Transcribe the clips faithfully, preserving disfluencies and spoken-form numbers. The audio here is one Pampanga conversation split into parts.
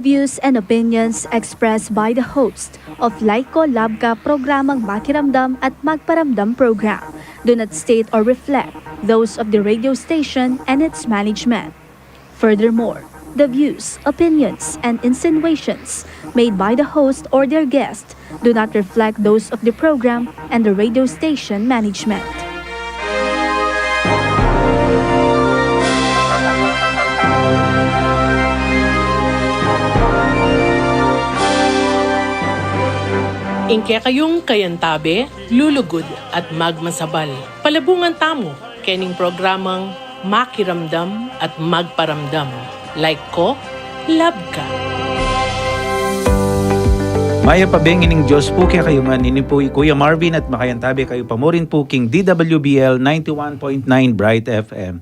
Views and opinions expressed by the host of Laiko Labka programang Makiramdam at Magparamdam program do not state or reflect those of the radio station and its management. Furthermore, the views, opinions, and insinuations made by the host or their guest do not reflect those of the program and the radio station management. Ing kekayung kayantabe, lulugud at magmasabal. Palabungan tamu kening programang Makiramdam at Magparamdam. Laiko Labka. Mayap a bengi ning Dios pu kekayu ngan. Ini pu i Kuya Marvin at makayantabe kayu pa murin pu king D W B L ninety-one point nine Bright F M,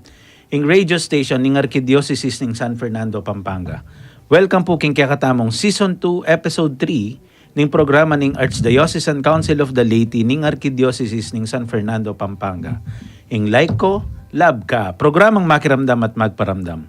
ing radio station ning Arkidiosesis ning San Fernando, Pampanga. Welcome pu king kekatamung Season two, Episode three ning programa ning Archdiocesan Council of the Laity ning Arkidiosesis ning San Fernando, Pampanga, ing Laiko Labka, programang Makiramdam at Magparamdam.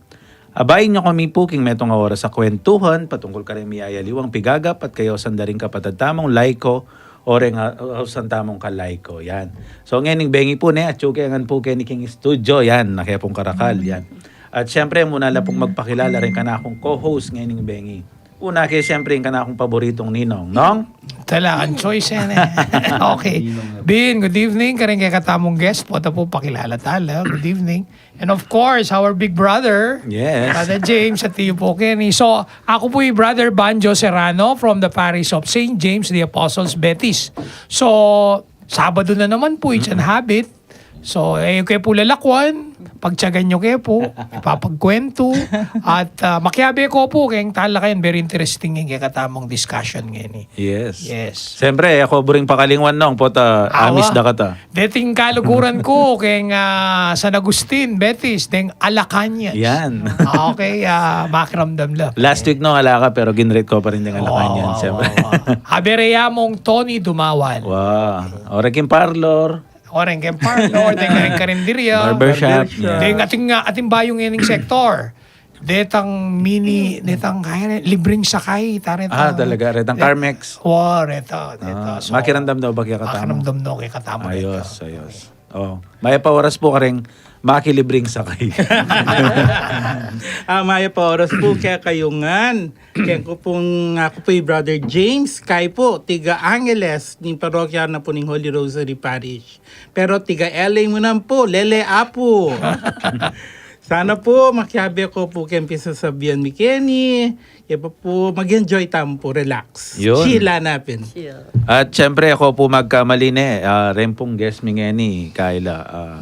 Abayan yu kami pu king metung a oras a kwentuhan patungkul kareng miyayaliwang pigagap at kayausan da ring kapatad tamung laiko o reng a-, ausan tamung kalaiko. Yan. So, ngening bengi pu, ne, atyu ke ngan pu keni king studio, yan, na ke pung karakal, yan. At siyempre, muna la pung magpakilala reng kanakung co-host ngening bengi. Una ke, siyempre, ing kanakung paboritung ninong, Nong? Talagang choice yan, eh. Okay. Bin, good evening kareng kekatamung guest. Pota pu, pakilala tala. Good evening. And of course, our big brother, Yes. Brother James, at iyo po, Kenny. So, ako po i Brother Banjo Serrano from the Parish of Saint James the Apostles, Betis. So, Sabado na naman po, it's an habit. So, e yu ke pu lalakwan, pagtiyagan yu ke pu, ipapagkwentu, at, ah, makiabe ko pu keng talakayan, very interesting ing kekatamung discussion ngeni. Yes. Yes. Siyempre, e ko buring pakalingwan, Nong, pota Awa. amis da kata. Deting kaluguran ku keng, ah, San Agustin, Betis, deng Alacanyas. Yan. Ah, okay, ah, makiramdam la. Last week, Nong, ala ka, pero ginrit ko pa rin deng Alacanyas, Awa, siyempre. Awa, awa. Abere ya mung Tony Dumawan. Wow. Oreng king parlor. Oreng king parlor, deng karinderya. Barbershop. Barbershop. Yan. Deng ating, ah, ating bayu ngening sektor. Detang mini, detang kaya, libreng sakay, tare Ah, ta. talaga, retang Re-, Carmex. Wa, reta, reta. Ah, So, makiramdam daw ba kaya katamu? Makiramdam daw kaya katamu, Ayos, reta. ayos. Oh, mayap a oras pu kareng makilibreng sakay. Ah, mayap a oras pu kekayu ngan. Keng ku pung, aku pu i Brother James, kayi pu, tiga Angeles, ning parokya na pu ning Holy Rosary Parish. Pero tiga L A mu naman pu, lele apu. Sana pu, makiabe ko pu keng pisasabian mi keni. Kaya pa pu, mag-enjoy tamu pu, relax. Yun. Chill la napin. Chill. At siyempre, e ko pu magkamali ne, ah, reng pung guest mi ngeni, Kayla, ah,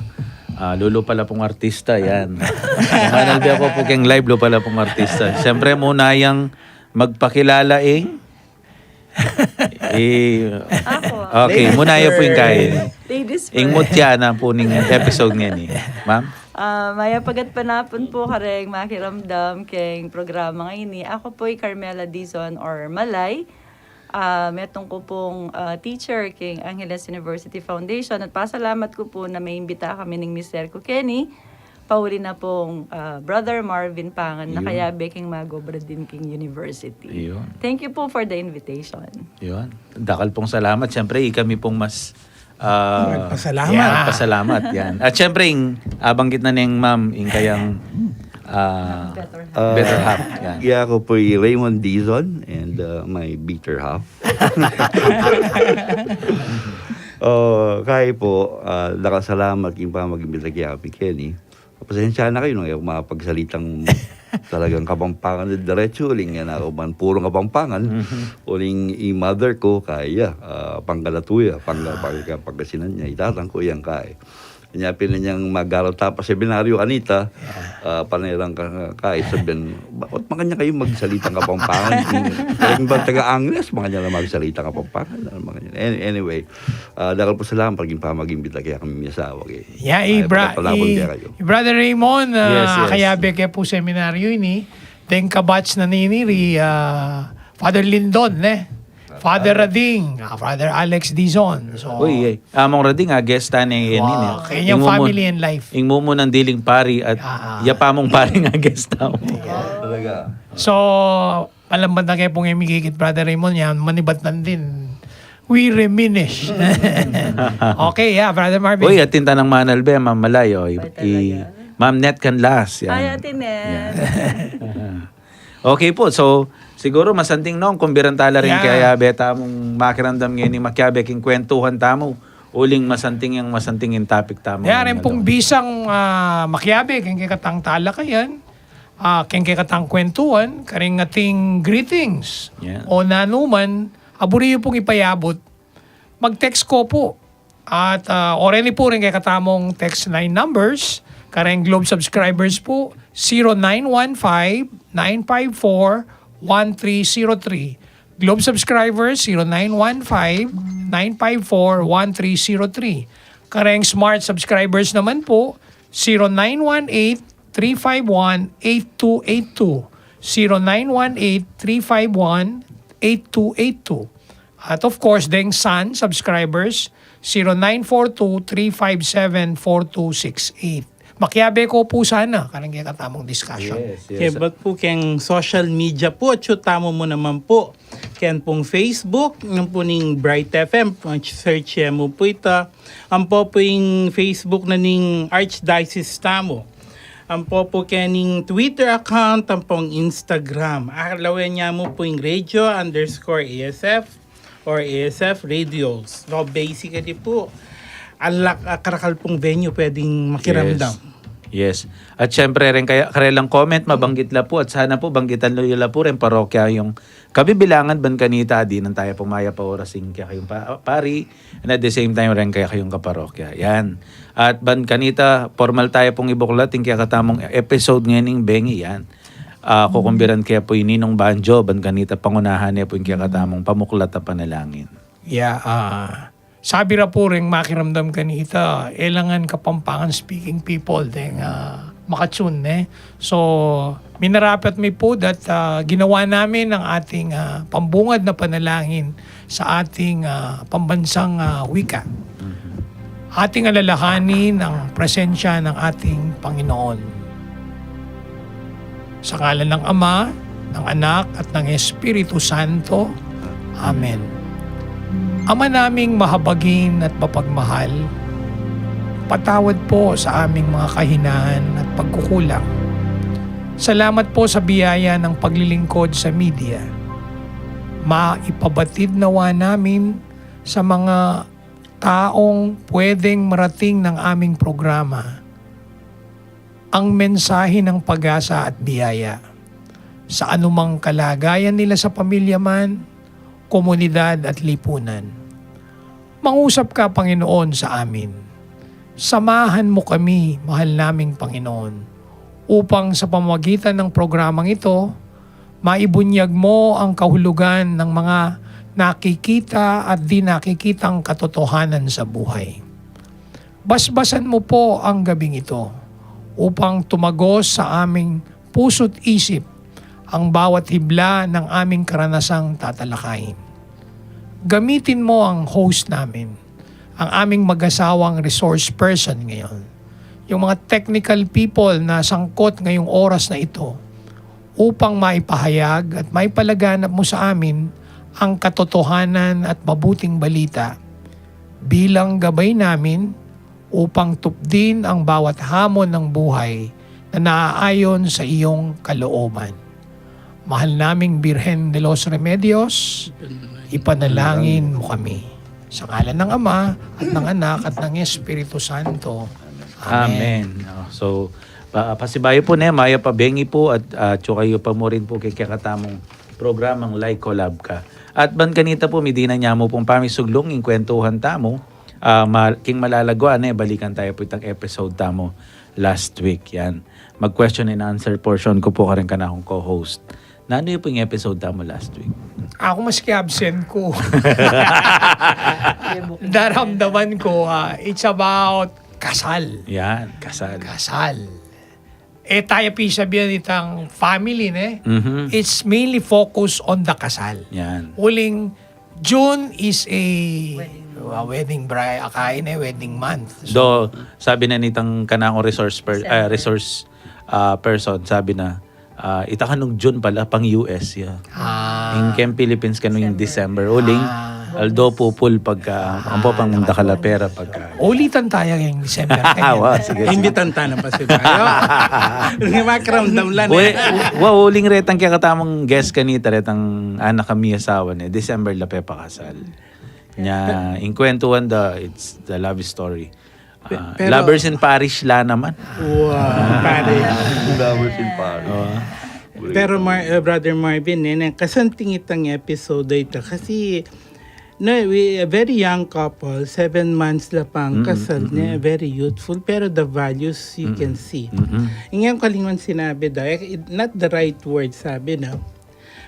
ah, lulu pala pung artista, yan. Kung manalbe ako pu keng live, lulu pala pung artista. Siyempre, muna yang magpakilala, eh. Eh, Ako. okay, Ladies muna ya pu ing first. kain. Ladies Ing first. mutya na pu ning episode ngeni. Ma'am? Ah, mayap a gatpanapun pu kareng makiramdam keng programa ngeni. Ako pu i Carmela Dizon or Malay. Ah, metung ku pung, ah, teacher keng Angeles University Foundation at pasalamat ku pu na maimbita kami ning mister ku keni. Pauli na pung, ah, Brother Marvin Pangan na Yun. kayabe keng mag-obra din keng university. Yun. Thank you po for the invitation. Yun. Dakal pung salamat. Siyempre, ikami pung mas, ah, Magpasalamat. Yeah. magpasalamat. Yan. At siyempre, ing, abanggit na ning ma'am, ing kayang, ah, Better half. Ah, better half. Yan. Iya, ako po i Raymond Dizon and, uh, my bitter half. Oh, kaya po, ah, dakal salamat king pamagimbita kaya kami keni. Pasensya na kayu, nung e ku makapagsalitang talagang Kapampangan diretso, uling yan ako man purong Kapampangan. Mhm. Uling i mother ko, kaya, ah, Pangkalatuya, Pangka-, Pangka-, Pangasinan ya, i tatang ku yan kaya. Kanya pin inyang mag-aral ta pa seminaryo kanita, ah, panerang ka, kaya sabian, "Bakit makanyan kayu magsalitang Kapampangan? Kung talagang ba taga Angeles, makanyan lang magsalitang Kapampangan?" Ano, makanyan. Any-, anyway, ah, dakal pung salamat king pamagimbita kaya kami miyasawa, kaya. Yeah, i Ay, bra-, pagkapalabang i, kaya kayu. i Brother Raymond, ah, Yes, yes. kayabe ke pu seminaryo ini, deng kabatch na nini ri, ah, Father Lindon, ne? Father Rading, ah, Father Alex Dizon. So, Uy, eh, Among Rading, ah, guest ta ne, yan, Wow, yan, eh. kanyang Ing mumu-, family and life. ing mumunang diling pari at Ah, ah. ya pa mung pari nga guest ta. Talaga. So, Alam ba na kayo pong imikikit, Brother Raymond, yan, manibatan din. We reminisce. Okay, yeah, Brother Marvin. Uy, atin tanang manalbe, mamalayo. I, i, Ma'am Net Canlas. Yan. Ay, Ate Net. Yan. Okay po, so, siguro masanting nung kumbiran tala rin kaya beta mung makiramdam ngeni makiabe king kwentuhan tamu. Uling masanting yang masanting ing topic tamu. Yan, rin pong bisang, ah, makiabe, king kekatang talakayan, ah, king kekatang kwentuhan, karing ating greetings. Yan. O nanuman, aburi yu pong ipayabut, mag-text ko po. At, ah, o reni po ring kekatamung text line numbers, kareng Globe subscribers po, zero nine one five, nine five four, one three zero three. Globe subscribers, zero nine one five, nine five four, one three zero three. Kareng Smart subscribers naman po, zero nine one eight, three five one, eight two eight two. Zero nine one eight, three five one, eight two eight two. At of course, deng Sun subscribers, zero nine four two, three five seven, four two six eight. Makiabe ko po sana, kareng kekatamung discussion. Yes, yes. Kebat po keng social media po, atyu tamu mu naman po. Ken pong Facebook, nung po ning Bright F M, search mu po ita. Ampo po ing Facebook na ning Archdiocese tamu. Ampo po kening Twitter account, ampong Instagram. Alawen ya mu po ing radio underscore A S F or A S F radios. So, basically po, alak, ah, karakal pong venue pwedeng makiramdam. Yes. Yes. At syempre, rin kaya, karelang comment, mabanggit la po. At sana po, banggitan lo la po rin parokya yung kabibilangan ban kanita, dinan taya pong mayap a oras ing kekayung pa-, pari, and at the same time, rin kekayung kaparokya. Yan. At ban kanita, formal taya pong ibuklat ing kekatamung episode ngening bengi yan. Ah, kukumbiran ke pu i Ninong Banjo, ban kanita pangunahan ne pu ing kekatamung pamuklat a panalangin. Yeah, ah, sabi ra pu ring makiramdam kanita, e la ngan Kapampangan speaking people deng, ah, maka-tune, ne? So, minarapat mi pu that, ah, ginawa namin ang ating, ah, pambungad na panalangin sa ating, ah, pambansang, ah, wika. Mhm. Ating alalahanin ang presensya ng ating Panginoon. Sa ngalan ng Ama, ng Anak, at ng Espiritu Santo. Amen. Ama naming mahabagin at mapagmahal, patawad po sa aming mga kahinaan at pagkukulang. Salamat po sa biyaya ng paglilingkod sa media. Maipabatid nawa namin sa mga taong pwedeng marating ng aming programa ang mensahe ng pag-asa at biyaya sa anumang kalagayan nila sa pamilya man, komunidad at lipunan. Mangusap ka, Panginoon, sa amin. Samahan mo kami, mahal naming Panginoon, upang sa pamamagitan ng programang ito, maibunyag mo ang kahulugan ng mga nakikita at di nakikitang katotohanan sa buhay. Basbasan mo po ang gabing ito upang tumagos sa aming puso't isip ang bawat hibla ng aming karanasang tatalakayin. Gamitin mo ang host namin, ang aming mag-asawang resource person ngayon, yung mga technical people na sangkot ngayong oras na ito, upang maipahayag at maipalaganap mo sa amin ang katotohanan at mabuting balita bilang gabay namin upang tupdin ang bawat hamon ng buhay na naaayon sa iyong kalooban. Mahal naming Birhen de los Remedios, ipanalangin mo kami. Sa ngalan ng Ama, at ng Anak, at ng Espiritu Santo. Amen. Amen. Oh, so, pa-, pasibayu pu ne, mayap a bengi pu at, ah, atyu kayu pa mu rin pu king kekatamung programang Like Collab Ka. At ban kanita pu, midinan ya mu pung pamisuglung ing kwentuhan tamu, ah, ma-, king malagwa ne, balikan taya pu itang episode tamu last week. Yan. Mag-question and answer portion ku pu kareng kanakung co-host. Nanu yu pu ing episode tamu last week? Aku maski absent ku. Daramdaman ku, ah, it's about kasal. Yan, kasal. Kasal. E taya pisabian itang family, ne? Mhm. It's mainly focused on the kasal. Yan. Uling June is a wedding, uh, wedding bride, akain, eh, wedding month. So, do, sabi na nitang kanakung resource per-, December. Ah, resource, ah, person, sabi na, Ah, ita kanung June pala, pang U S ya. Ah. Ing keng Philippines kanung December. December. Uling, ah, although pupul pagka, ah, ampo pang dakal a pera pagka. Ulitan taya ing December. Wa, sige, sige. Imbitan ta na pa si Bayo. Nga makiramdam la, wa, eh. Wa, uling retang kekatamung guest kanita, retang anak a miyasawa ne, December la pepakasal. Nya, ing kwentuhan da, it's the love story. Pe-, ah, pero Lovers in Paris la naman. Wow, pare. Lovers in Paris. Oo. Pero Mar-, eh, Brother Marvin, eh, nang kasanting itang episode ita kasi, no, we, a very young couple, seven months la pang kasal niya, very youthful, pero the values you can see. Mm-mm. Yung kalingon sinabi da, eh, not the right word, sabi, no?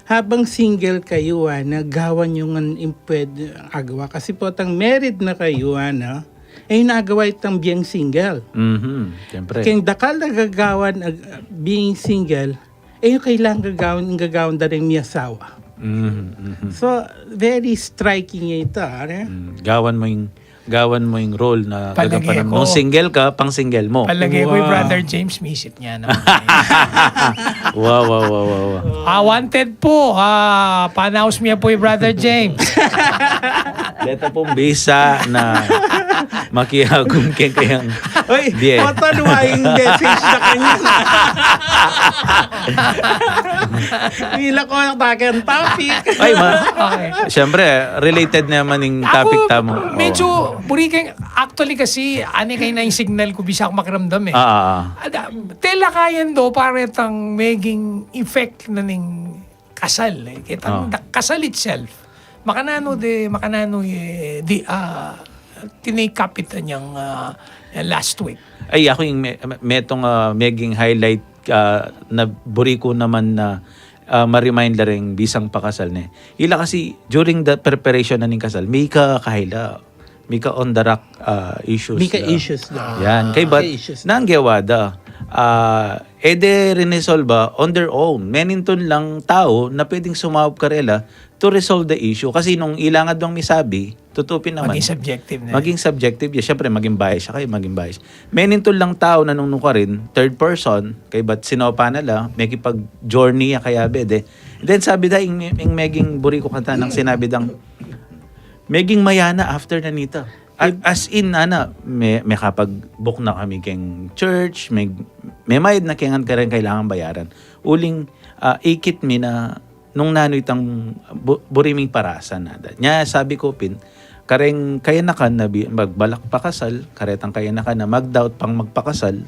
Habang single kayu, ana, gawan yu ngan ing pwede agawa. Kasi potang married na kayu, ana, e yu na agawa itang being single. Mhm, siyempre. Keng dakal a gagawan, ag-, being single, e yu kailangan gagawan, gagawan da ring miyasawa. Mhm, mhm. So, very striking ya ita, are? Mm, gawan mu ing gawan mu ing role na gagampanan mu. Nung single ka, pang single mu. Palagay ko, wow, Brother James, misip niya naman. Wow, wow, wow, wow, wow. Ah, wanted po. Ah, panaus niya po yung Brother James. Deta pong bisa na makiagum keng kayang. Uy, bie. Oto, luwa yung message na kanya. Hila ko ang takang topic. Ay, ma-, okay. Siyempre, related naman ing topic tamu. Ako, medyo, buri keng, actually kasi, ane kayu na ing signal ku, bisa ku makiramdam e. Ah, ah, ah. Ada, tela kayan do, pare, tang meging effect na ning kasal e. Kita, ah, kasal itself. Makananu de, makananu e, di, ah, tinake up ita niyang, ah, last week. Ay, aku ing me-, me-, metung, ah, meging highlight, ah, na buri ku naman na, ah, ma-remind la ring bisang pakasal ne. Ila kasi, during the preparation na ning kasal, mika kahila, mika on the rock, ah, issues. Mika issues la. Yan. Kaybat, mika issues la. Nanu ing gewa da, ah, e de rinesolba on their own. Menintun lang tau na pwedeng sumaup karela to resolve the issue. Kasi nung ilangan dong misabi, tutu pin naman. Maging subjective na. Maging subjective ya. Siyempre, maging bias ya kayu, maging bias. Menintun lang tau na nung nukarin, third person, kaybat sinopa na la, mekipag-journey ya kayabe de. Then sabi da, ing, ing meging buri ku kanta nang sinabi dang, meging mayana after na nita. A-, as in, ana, me-, mekapag-book na kami keng church, me-, memayad na keng kareng kailangan bayaran. Uling, ah, ikit mi na nung nanu itang bu-, buri ming parasan na da. Nya, sabi ku pin, kareng kayanakan na bi-, magbalak pakasal, karetang kayanakan na mag-doubt pang magpakasal,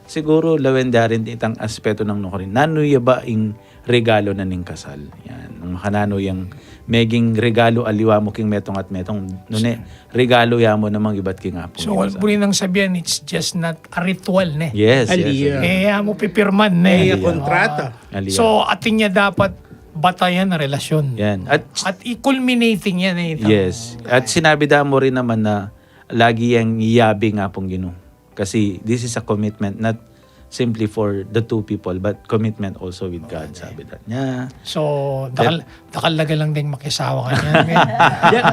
siguru lawen da rin itang aspeto nang nukarin. Nanu ya ba ing regalo na ning kasal? Yan. Nung makananu yang meging regalo aliwa mu king metung at metung, nune, regalo ya mu namang ibat king Apu. So, buri nang sabian, it's just not a ritual, ne? Yes, yes, yes. E ya mu pipirman, ne? E ya kontrata. Aliwa. So, atin ya dapat batayan a relasyon. Yan. At, at i-culminating yan, e, itang, yes. At sinabi da mu rin naman na lagi yang iyabe ing Apung Ginu. Kasi this is a commitment not simply for the two people, but commitment also with God, sabi da. Yeah. So, dakal, dakal talaga lang ding makisawa kanya, men.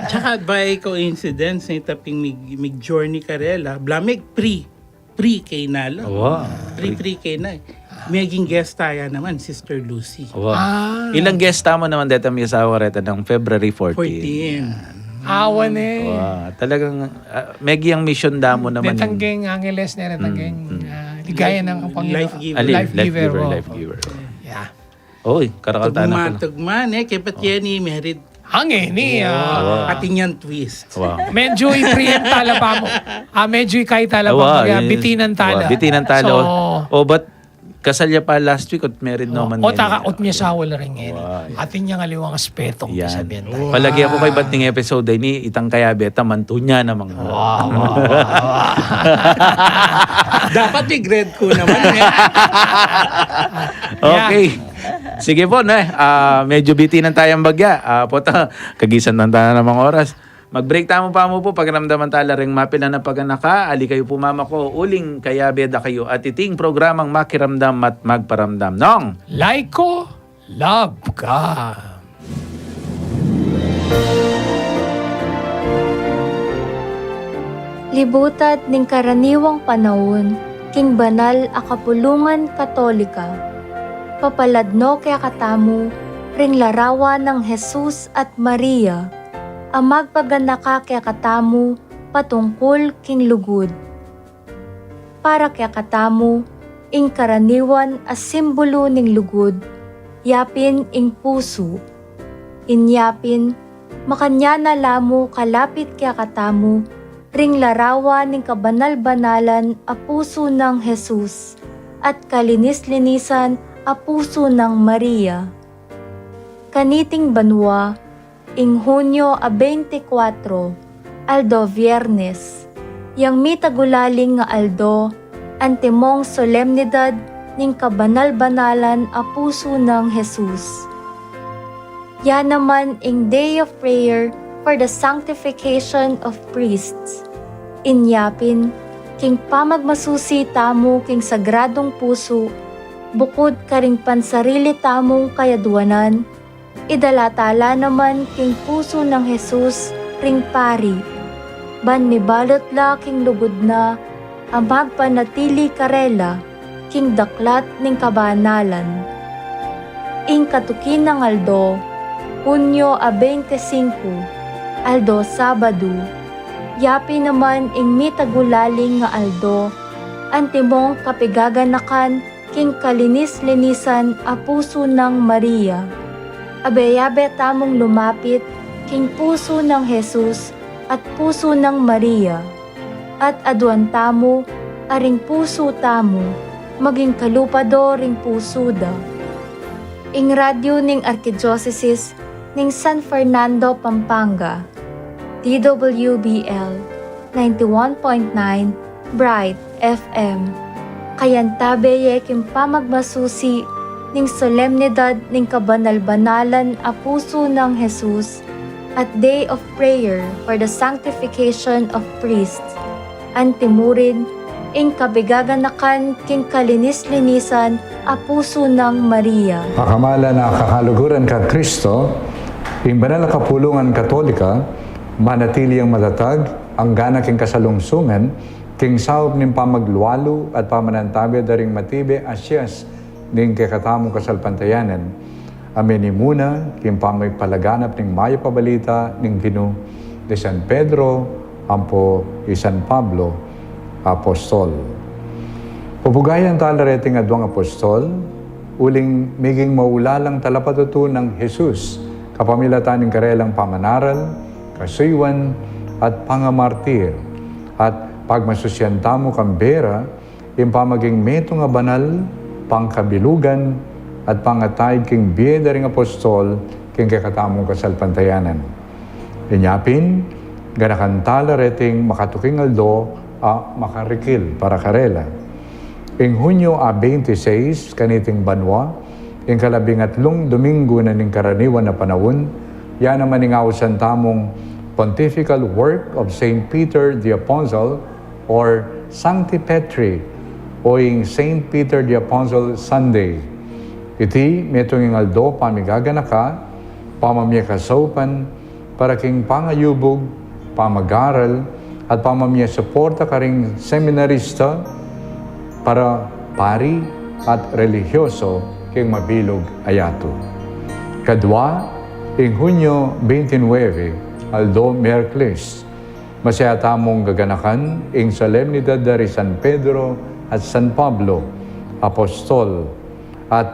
Tsaka by coincidence, nita ping mig-, mig-journey karela, bla mig pre, pre-K na la. Wow. Pre, pre-K na e. Meging guest taya naman, Sister Lucy. Wow. Ah. Ilang guest tamu naman deta miyasawa reta nang February fourteen. Fourteen. Awan e. Wow. Talagang, ah, megi yang mission da mu naman. Detang keng Angeles ne, detang keng, ah, ligaya nang Kapanginoon. Life giver. Life giver, life giver. Yeah. Oy, karakal tana pala. Tugman, tugman e, kaybat keni married. Ange ni, ah. Wow. Atin yang twist. Wow. Medyo i-preempt tala pa mu. Ah, medyo ikai tala pa mu. Wow, kaya bitinan tala. Wow, bitinan tala. So, o, but kasal ya pa last week, ot married naman. O, taka, ot miyasawa la rin ngeni. Wow, yeah. Atin yang aliwang aspeto, yan. Sabian taya. Wow. Palagi aku kaybat ning episode ini, itang kayabe ta, mantu nya namang. Wow, wow, wow, wow. Dapat i-grade ku naman e. Okay. Sige po, ne? Ah, medyo bitinan tayang bagya. Ah, pota, kagisan na tana namang oras. Mag-break tamu pa mu pu, pakiramdaman tala ring mapilan a paganaka. Ali kayu pu mamako, uling kayabe da kayu at iting programang Makiramdam at Magparamdam. Nong! Like ko, love ka. Libutad ning karaniwang panaun king banal a kapulungan Katolika. Papalad no kekatamu ring larawan nang Jesus at Maria a magpaganaka kekatamu patungkul king lugud. Para kekatamu, ing karaniwan a simbulu ning lugud, yapin ing pusu. Inya pin, makanyan na la mu kalapit kekatamu ring larawan ning kabanal-banalan a pusu nang Jesus at kalinis-linisan a pusu nang Maria. Kaniting banua, ing Hunyo a beintikwatro, aldo Biernes, yang mitagulaling nga aldo, antimong solemnidad ning kabanal-banalan a pusu nang Jesus. Ya naman ing Day of Prayer for the Sanctification of Priests. Inya pin, king pamagmasusi tamu king Sagradong Pusu, bukud karing pansarili tamung kayadwanan, idala ta la naman king pusu nang Jesus ring pari, ban mibalot la king lugud na a magpanatili karela king daklat ning kabanalan. Ing katuki nang aldo, Hunyo a beintisingku, aldo Sabadu, yapin naman ing mitagulaling nga aldo, antimong kapigaganakan king kalinis-linisan a pusu nang Maria. Abe-abe tamung lumapit king pusu nang Jesus at pusu nang Maria, at aduan tamu a ring pusu tamu maging kalupa do ring pusu da. Ing radyu ning Arkidyosesis ning San Fernando, Pampanga, D W B L ninety-one point nine Bright F M. Kayantabe ye king pamagmasusi ning solemnidad ning kabanal-banalan a pusu nang Jesus at Day of Prayer for the Sanctification of Priests, antimurin ing kapigaganakan king kalinis-linisan a pusu nang Maria. Pakamalan a kakaluguran kang Kristo, ing banal a kapulungan Katolika, manatili yang matatag, anggana king kasalungsungan, king saup ning pamaglualu at pamanantabe da ring matibe a sias ning kekatamung kasalpantayanan, a minimuna king pamipalaganap ning mayap a balita ning Ginu di San Pedro ampo i San Pablo Apostol. Pupugayan tala reting aduang apostol, uling miging maulalang talapatutu nang Jesus, kapamilatan ning karelang pamanaral, kasuyuan, at pangamartir, at pagmasusian tamu kang bie ra, ing pamaging metung a banal, pangkabilugan, at pangataig king bie da ring apostol king kekatamung kasalpantayanan. Inya pin, ganakan tala reting makatuking aldo a makarikil para karela. Ing Hunyo a beintiseis, kaniting banua, ing kalabingatlung Dominggu na ning karaniwan a panaun, ya naman ing ausan tamung Pontifical Work of Saint Peter the Apostle, or Sancti Petri, o ing Saint Peter the Apostle Sunday. Iti metung ing aldo pamigaganaka, pamamie kasaupan, para king pangayubug, pamagaral, at pamamie suporta karing seminarista, para pari, at relihiyoso king mabilug a yatu. Kadua, ing Hunyo beintinuebe, aldo Miyerkules, masaya tamung gaganakan ing solemnidad da ri San Pedro at San Pablo, apostol, at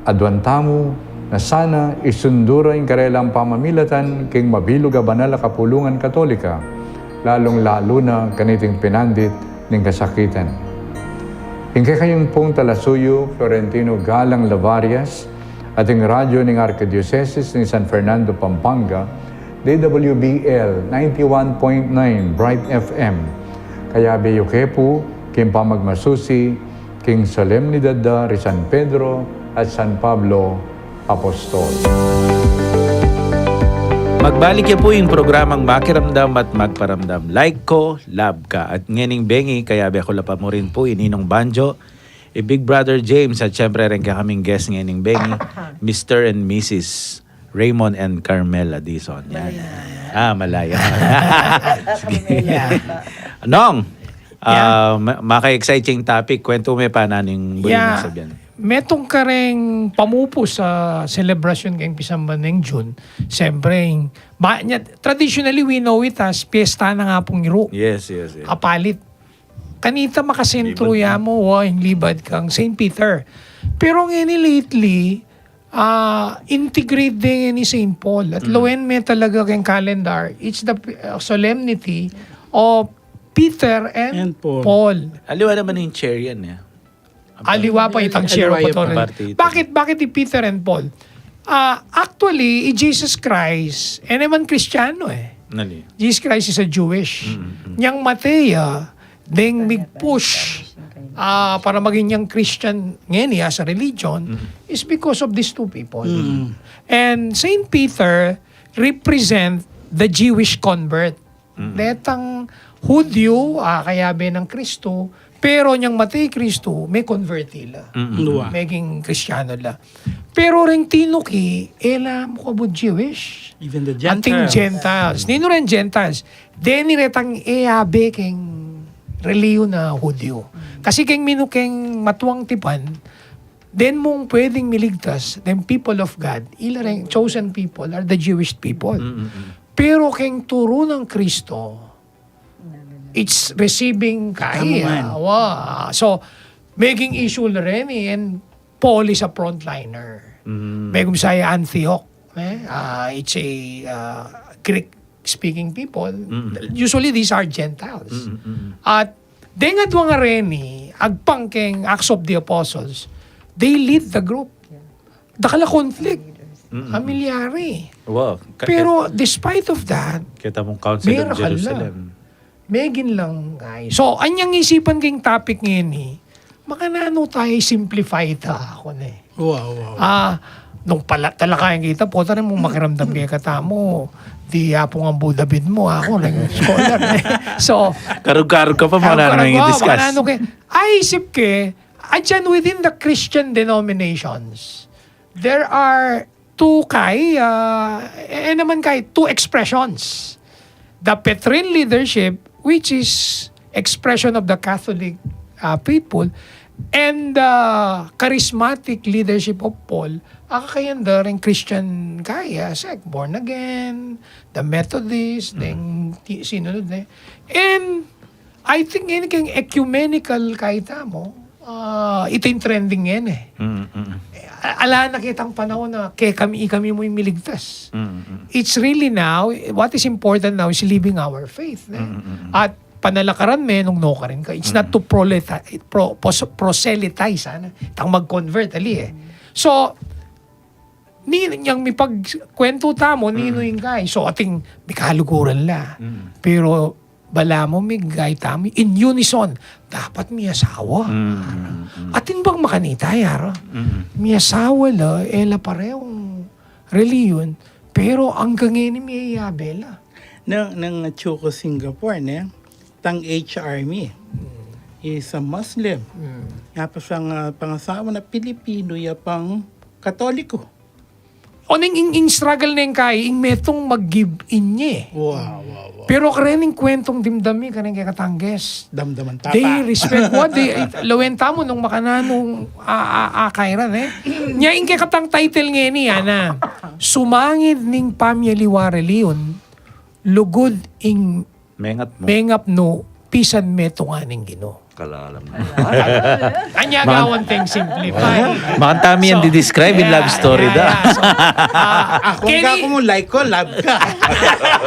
aduan tamu na sana isundu ra ing karelang pamamilatan king mabilug a banal a kapulungan Katolika, lalung-lalu na kaniting pinandit ning kasakitan. Ing kekayung pung talasuyu, Florentino Galang Lavarias, at ing radyu ning Arkidyosesis ning San Fernando, Pampanga, D W B L ninety-one point nine Bright F M. Kayabe yu ke pu king pamagmasusi king solemnidad da ri San Pedro at San Pablo Apostol. Magbalik ya pu ing programang Makiramdam at Magparamdam. Like ko, love ka. At ngening bengi, kayabe ku la pa mu rin pu i Ninong Banjo, i Big Brother James, at syempre rin kekaming guest ngening bengi, Mister and Missus Raymond and Carmela Dizon. Yan. Malaya. Ah, malaya. Sige. Carmela. Nong, ah, ma-, maka-exciting topic. Kwento me pa naning buri na sabyan. Metung kareng pamupus a selebrasyon keng pisamban neng June. Siyempre, ing, ba, nya, traditionally, we know it as piyesta nang Apung Iru. Yes, yes, yes. Apalit. Kanita makasentro ya mu, wa, ing libad kang Saint Peter. Pero ngeni lately, ah, integrate de ngeni Saint Paul. At lawen me talaga keng calendar, it's the, ah, solemnity of Peter and, And Paul. Paul. Aliwa naman ing chair yan eh. Aliwa pa itang chair of Aliwa ya pa. authority. Parte ito. Bakit, bakit i Peter and Paul? Ah, actually, i Jesus Christ, e naman Kristiyano eh. Nali. Jesus Christ is a Jewish. Nyang mate ya, deng mig-push, ah, para maging yang Christian ngeni as a religion is because of these two people. And Saint Peter represent the Jewish convert. Detang Hudyo, ah, kayabe nang Kristo, pero nyang mate i Kristo, me-convert ila. Nuwa. Meging Kristiyano la. Pero reng tinuki, e la mu kabud Jewish. Even the Ating Gentiles. Gentiles. Ninu reng Gentiles? Deni retang e abe keng relihiyon a Hudyo. Kasi keng minu keng matuang tipan, den mung pwedeng miligtas, den people of God, ila reng chosen people are the Jewish people. Pero keng turu nang Kristo, it's receiving kaya. Amen. Wa. So, meging issue la reni, and Paul is a frontliner. Megum sa Antioch, eh? Ah, it's a, ah, Greek-speaking people. Usually, these are Gentiles. At deng adwa nga reni, agpang keng Acts of the Apostles, they lead the group. Dakal a conflict. Amilyari. Wow. Ka- Pero despite of that, Kita mung Council of miracle la. Jerusalem. Megin lang, ay. So, anyang isipan keng topic ngeni, makananu tayo i-simplify ta, aku ne. Wow, wow. Ah, nung pala, talakayang kita, pota rin mung makiramdam kaya katamu, di Apung Ambu David mu, aku rin scholar ne. So, Karug-karug ka pa, makananu karug-karug yung ka, discuss. Makananu kaya, ay, isip ke, adyan within the Christian denominations, there are two kay, ah, e, e naman kay, two expressions. The Petrine leadership, which is expression of the Catholic, ah, faithful, and the charismatic leadership of Paul, a kakayan da ring Christian kay, ah, sect, born again, the Methodist, then ti-, sinunod na. And I think ngeni keng ecumenical kay tamu, ah, ito yung trending ngeni eh. Mm, mm, A-, ala na kitang panahon na kekami-kami mu yung miligtas. mm, mm. It's really now, what is important now is living our faith. Eh? At panalakaran me nung nukarin ka. It's not to proleta-, pro-, pos-, proselytize, ano? Tang mag-convert, ali eh. So, ni, yang mipagkwento tamu, ninu ing kay. So, ating mikaluguran la. Pero, balamu migay tamu, in unison, dapat miyasawa. Atin bang makanita, yara? Miyasawa la, e la parehong relihiyon, pero anggang ngeni miyayabe la. Nang, nang atsu ku Singapore, ne? Tang H R mi. He's a Muslim. Tapos ang ah, pangasawa na Pilipino, ya pang Katoliko. O ning ing, ing struggle neng kay, ing metung mag-give in nye. Wow, wow, wow. Pero karen ing kwentong dimdam mi, karen kekatang guest. Damdaman tapa. They respect what they, lawen tamu nung makananung a, a, a, kairan, eh. Nya ing kekatang title ngeni, ana. Sumangid ning pamyaliwa relihiyon, lugud ing Mengap mu. mengap nu, pisan metungan ning Ginu. Kalalam. Anya gawan teng simplify. Makanta mi yang didescribe in love story da. Yeah, so, ah, Aku nga ku mu, like ko, love ka.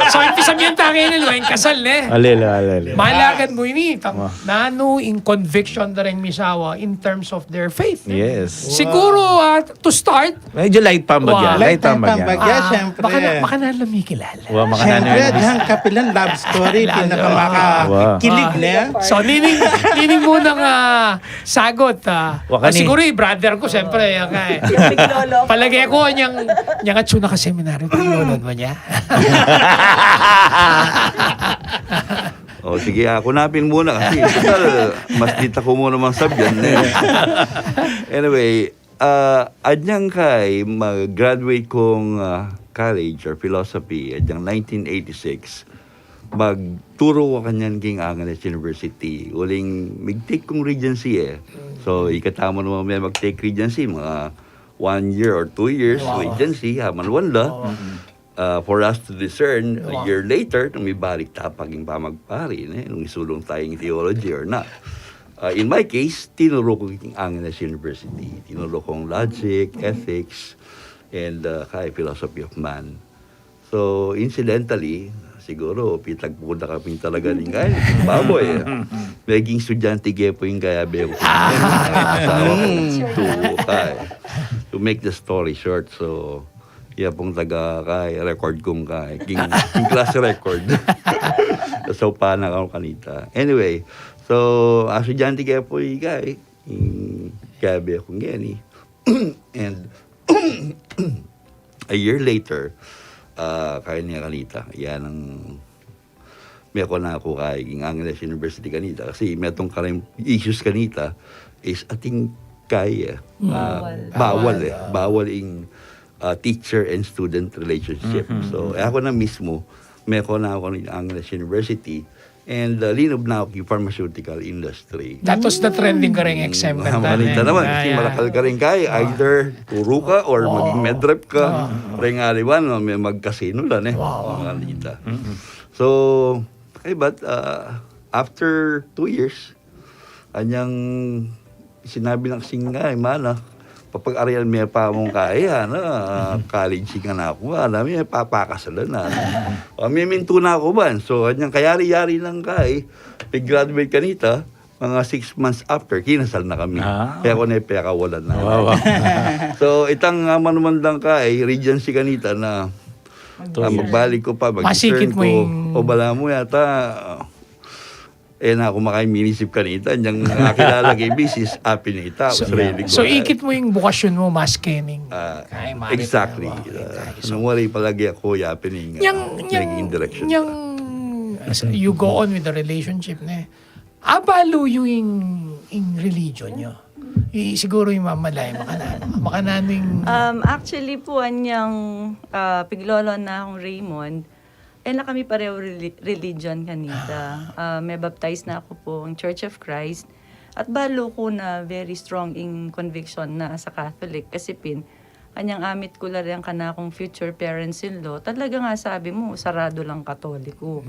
So, iti sabihan ta kayo nila, yung kasal, ne? Alila, alila. Malagad mu ini, tang, nanu in conviction da ring misawa in terms of their faith. Eh? Yes. Siguro, ah, to start, Medyo light pa ang bagya. Wow. Light pa ang Light pa ang bagya. bagya, syempre. Makana, makana lang mikilala. Wa, makana Siyempre, na dyan kapilan love story, Love pinakamakakakilig story. niya. So, nining, nining muna nga sagot, ah. Wa ka Ah, ni- siguro, eh, brother ko, siyempre, yan nga, eh. Palagay ko, niyang, niyang atsu na ka seminaryo, pag lolo mo niya. O, sige, aku napin muna kasi total, mas dita ku muna mang sabyan, eh. Anyway, ah, adyang kay mag-graduate kong ah, college or philosophy, adyang nineteen eighty-six, magturo ku kanyan king Angeles University. Uling mig-take kung regency e. So, ikatamu naman me mag-take regency, mga one year or two years regency, ha, manuan la. Uh, for us to discern, a year later, nung mibalik ta pa king pamagpari, ne, nung isulung taya king theology or not. Uh, in my case, tinuro ku king Angeles University. Tinuro kung logic, ethics, and, uh, kaya philosophy of man. So, incidentally, siguro, pitagpu na kami talaga ning kaya, baboy, e. Meging estudyante ke pu ing kayabe ku. Asawa ku, to, kaya, to make the story short, so, iya pung taga kaya, record kung kaya, king, king class record. So, pana kami kanita. Anyway, so, estudyante ke pu ing kaya, ing kayabe kung ngeni. And a year later, ah, kaya niya kanita, yan ang meko na ku kaya king Angeles University kanita. Kasi metung karing issues kanita is atin kaya, ah, bawal, bawal e. Bawal ing, ah, teacher and student relationship. So, e, aku na mismu, meko na ku king Angeles University, and, uh, linub na ku king pharmaceutical industry. That was the trending karing exam kanita, ne? Kanita naman, kasi malakal karing kaya, either turu ka or maging medrep ka. Reng aliwan, no, me magkasino la, ne? Wow. Mga kanita. So, eh, but, uh, after two years, anyang sinabi na kasing kaya, mana, papag-arian me pa mung kaya, na, ah, college ing anak mu, ana, me papakasalan na. O, mimintu na ku ban. So, anyang kayari-yari nang kaya, pag-graduate kanita, mga six months after, kinasal na kami. Ah. Kaya ku ne pekawalan na. Wow. So, itang, ah, manumandang kaya, regency kanita na, ah, magbalik ku pa, mag-discern ku. Masikip mu ing O, balamu yata, ah, e na ku makanyan minisip kanita, anyang akilala ke misis, api na ita, so, sarili ku. So, ikit mu ing bukasyon mu, mas kening. Ah, exactly. Ah, nung wari palagi aku, ya, api na ing, ah, naging direction. Nyang, as you go on with the relationship, ne? Abalu yu ing, ing religion yu. I, siguro ing mamalay, makananu, makananu ing Um, actually pu, anyang, ah, piglolo na kung Raymond, e na kami pareho reli-, religion kanita. Ah, mebaptize na ku pung Church of Christ. At balu ku na very strong ing conviction na sa Catholic. Kasi pin, anyang amit ku la reng kanakung future parents-in-law, talagang sabi mu, sarado lang Katoliko.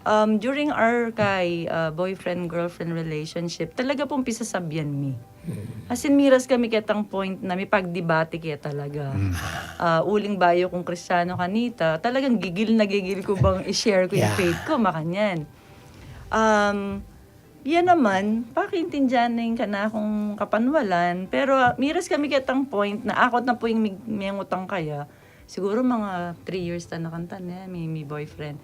Um, during our kay, ah, boyfriend-girlfriend relationship, talaga pung pisasabyan mi. As in, miras kami ketang point na mipagdebate ke talaga. Ah, uling bayu kung Kristiyano kanita, talagang gigil na gigil ku bang i-share ku ing faith ku, makanyan. Um, ya naman, pakaintindian na ing kanakung kapanwalan, pero, ah, miras kami ketang point na akot na pu ing mig-, mengutang kaya, siguro mga three years ta na kanita, ne, mi, mi boyfriend.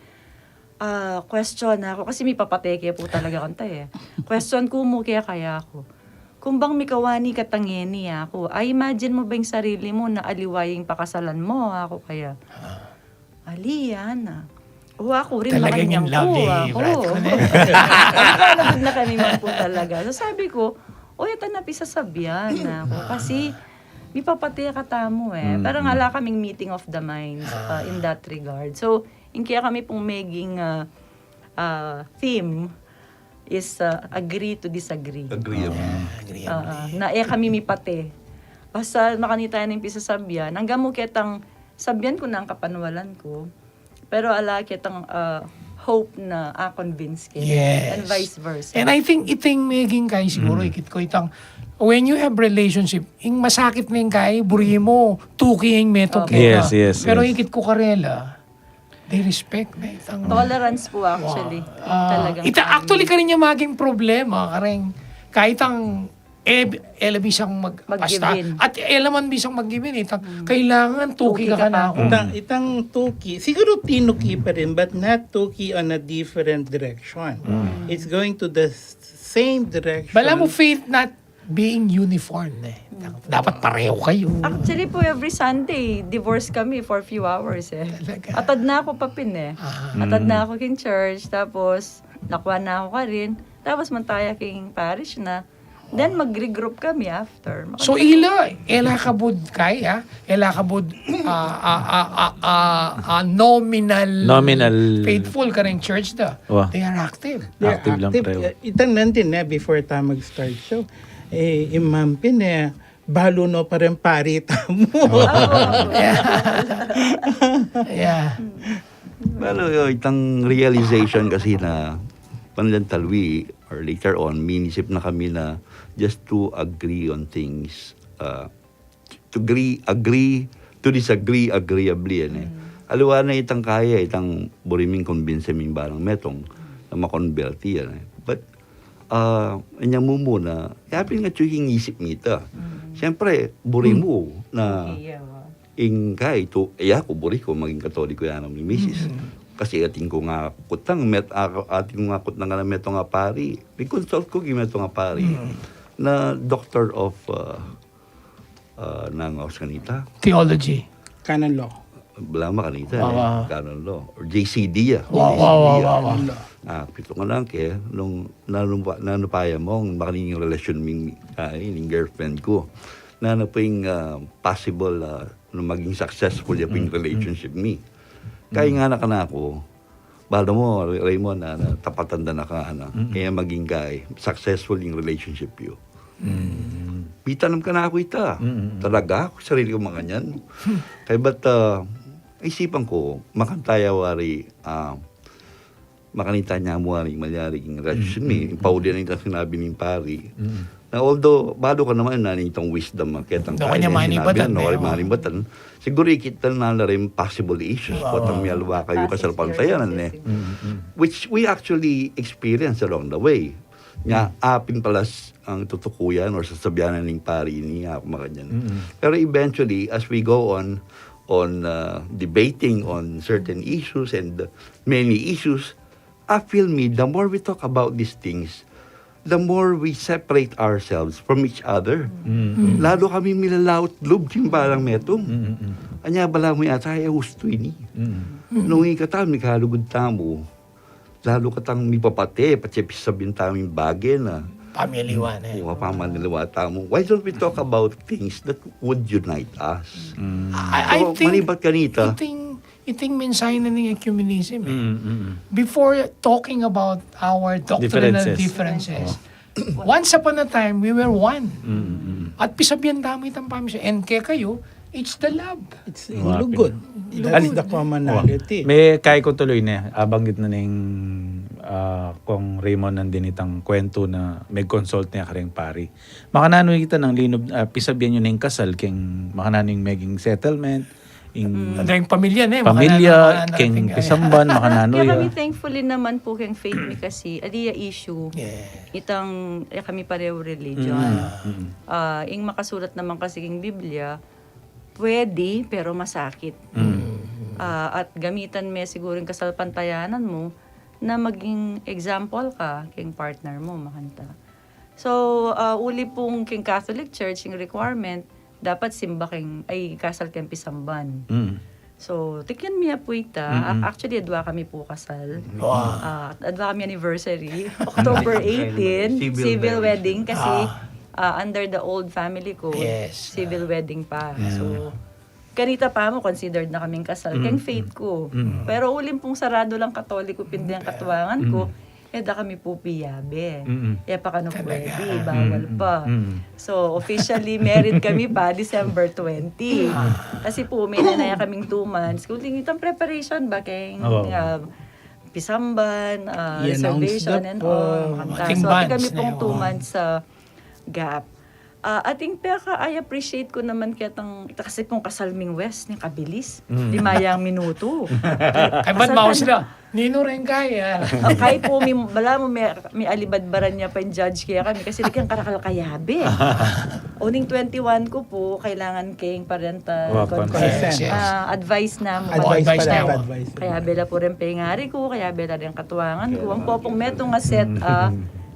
Ah, question na ku, kasi mipapate ke pu talaga kanta, e. Question ku mu kaya ku, kung bang mikawani kata ngeni, aku, a-imagine mu ba ing sarili mu na aliwa ya ing pakasalan mu, aku kaya. Ali, ana. O, aku rin, talagang in love, makanyan, e, ku, brat ku, ne? Nagkalugud na kami man pu talaga. So, sabi ku, o, ita na pisasabyan na ku. Kasi, mipapate katamu, e. Parang ala kaming meeting of the minds, uh, in that regard. So, ing kaya kami pung meging, ah, ah, theme is, ah, agree to disagree. Agree, ah, agree. Ah, na e kami mipate. Basta makanita na ing pisasabyan. Anggang mu ketang sabyan ku na ing kapanwalan ku. Pero ala ketang, ah, hope na, ah, convince ke. Yes. And vice versa. And I think iting meging kay siguro ikit ku itang, when you have relationship, ing masakit na ing kay, buri mu, tuki ing metung keka. Yes, yes, yes. Pero ikit ku karela, they respect na itang tolerance pu, actually. Wow. Ah, talagang ita, actually, karin ya maging problema, karing, kahit ang, e, e la bisang mag-, basta, mag-give in. At e la man bisang mag-give in, itang, kailangan tuki ka kanaku. Itang, itang tuki, siguro tinuki pa rin, but not tuki on a different direction. It's going to the s-, same direction. Balamu faith not being uniform, e. Dapat pareho kayu. Actually pu, every Sunday, divorce kami for a few hours, e. Talaga? Atad na ku pa pin, e. Ah. Atad na ku king church, tapos lakwan na ku karin, tapos manatili king parish na. Then mag-regroup kami after. So, ila, ela kabud kaya, ela kabud, ah, ah, ah, ah, ah, ah, nominal Nominal. Faithful ka ring church da. Wa. They are active. They're Active lang active. Pareho. Eh, itang nandin na before tamu mag-start show. Eh, imam pin, eh, balu no pa rin pari tamu. Yeah. Well, uh, itang realization kasi na pandan talwi or later on, minisip na kami na just to agree on things, uh, to agree, agree, to disagree agreeably, yan eh. Aliwa na itang kaya, itang buri ming convince ming balang metung na makonberti yan eh. But, ah, anya mu muna, yapin nga tsu ing isip mita. Siyempre, buri mu na Okay, yeah, wow. Ing kaya itu, iya ku, buri ku maging Katoliko ya naman ni misis. Kasi atin ku nga kutang, met, a-, atin ku nga kutang nga metung a pari. May consult ku, gi metung a pari. Na doctor of, uh, uh, nang aus kanita? Theology. Canon law. Bala makanita, Wa, eh. wa. Canon law. Or J C D, ah. Wa, wa, wa, wa, wa. Ah, pito nga lang ke, nung nanu pa, nanu pa ya mo, ang makanini yung relasyon ming, ah, ining girlfriend ku. Nanu pa yung, ah, possible, ah, nung maging successful ya pa yung relationship mi. Kaya nga na kanaku, bala mo, Raymond, ah, na, tapatan da na ka, ano, kaya maging guy, successful yung relationship you. Mitanam kanaku ita. Talaga, aku sarili ku makanyan. Kaya ba't, ah, isipan ku, makanta ya wari, ah, makanita nya mu wari, malyari, king relasyon mi, ing pauli na itang sinabi ning pari. Na although, balu ka naman na nitong wisdom, ah, ketang Daw kanya kaya manibat, sinabi, ano, eh, wari oh. Manibatan. Siguro ikit na na rin possible issues, Oo. Potang mialwa kayu Possible kasalpantayanan, eh. experiences. Which we actually experience along the way. Nya, apin pala s-, ang tutukuyan or sasabihan ning pari ini, aku makanyan. Pero eventually, as we go on, on, uh, debating on certain issues and many issues, I feel me, the more we talk about these things, the more we separate ourselves from each other. Lalo kami milalaut lub king balang metung. Anya bala mu yata, eh, husto ini. Nung ikatamu, mikalugud tamu, lalo katang mipapate, patse pisabyan tamu ing bage na. Pamiliwa na, eh. Wa, pamiliwa tamu. Why don't we talk about things that would unite us? I, I So, think, manibat kanita. I think, I think mensahe na ning ecumenism, eh. Before talking about our doctrinal Differences. differences, once upon a time, we were one. At pisabyan tamu itang pamisyo. And kekayu, it's the love. It's Wa, lugud. pin- That is the commonality. May kaya ku tuloy ne, abanggit na ning, ah, Kong Raymond nandin itang kwentu na may consult ne karing pari. Makananu ita nang linub, ah, pisabyan yu na ing kasal, keng makananu ing meging settlement, ing Ano yung pamilya na, eh, pamilya, makananu, makananu, keng keng, eh. pisamban, makananu Kaya ya. kami thankfully naman po keng faith mi kasi, ali ya issue. Yeah. Itang, ya kami pareho religion. Ah, ing makasulat naman kasi keng Biblia, pwede, pero masakit. Ah, at gamitan me siguro yung kasalpantayanan mo na maging example ka keng partner mo, makanta. So, ah, uli pung keng Catholic Church, yung requirement, dapat simba keng, ay, kasal keng pisamban. So, tikyan mi ya pu ita. A-, actually, adwa kami pu kasal. Wow. Ah, adwa kami anniversary. October eighteen, Civil civil marriage. wedding kasi, Ah. ah, under the old family code, Yes. civil wedding pa. So, kanita pa mo, considered na kaming kasal. Keng faith ko. Pero uling pung sarado lang Katoliko, pin deng katuangan ko, e da kami pu piyabe. E pa kanu pwede, bawal pa. So, officially married kami pa December twenty. Kasi pu, may na ya kaming two months. Kundi itang preparation ba keng, Oo. ah, pisamban, ah, I-announce reservation na and po. all. Makanta. Ating So, ating bands kami na pung yun. two months sa gap. Ah, ating peka, I appreciate ko naman ketang, ita kasi pung kasal ming West, ni kabilis. Lima yang minuto. Ay, ba't Sa maus gan- na? Nino rin kaya? Ah, kaya po, mi, bala mo, mi, mi alibadbaran ya pa ing judge kaya kami, kasi di kang karakal kayabe. Uling twenty-one ko po, kailangan keng parental Wa, consent. consent. Yes, yes. Ah, advice na mo. Advice Advice pala, na mo. advice. Kaya bela po rin pengari ko, kaya bela rin katuangan ko. Ang popong metung a set, ah,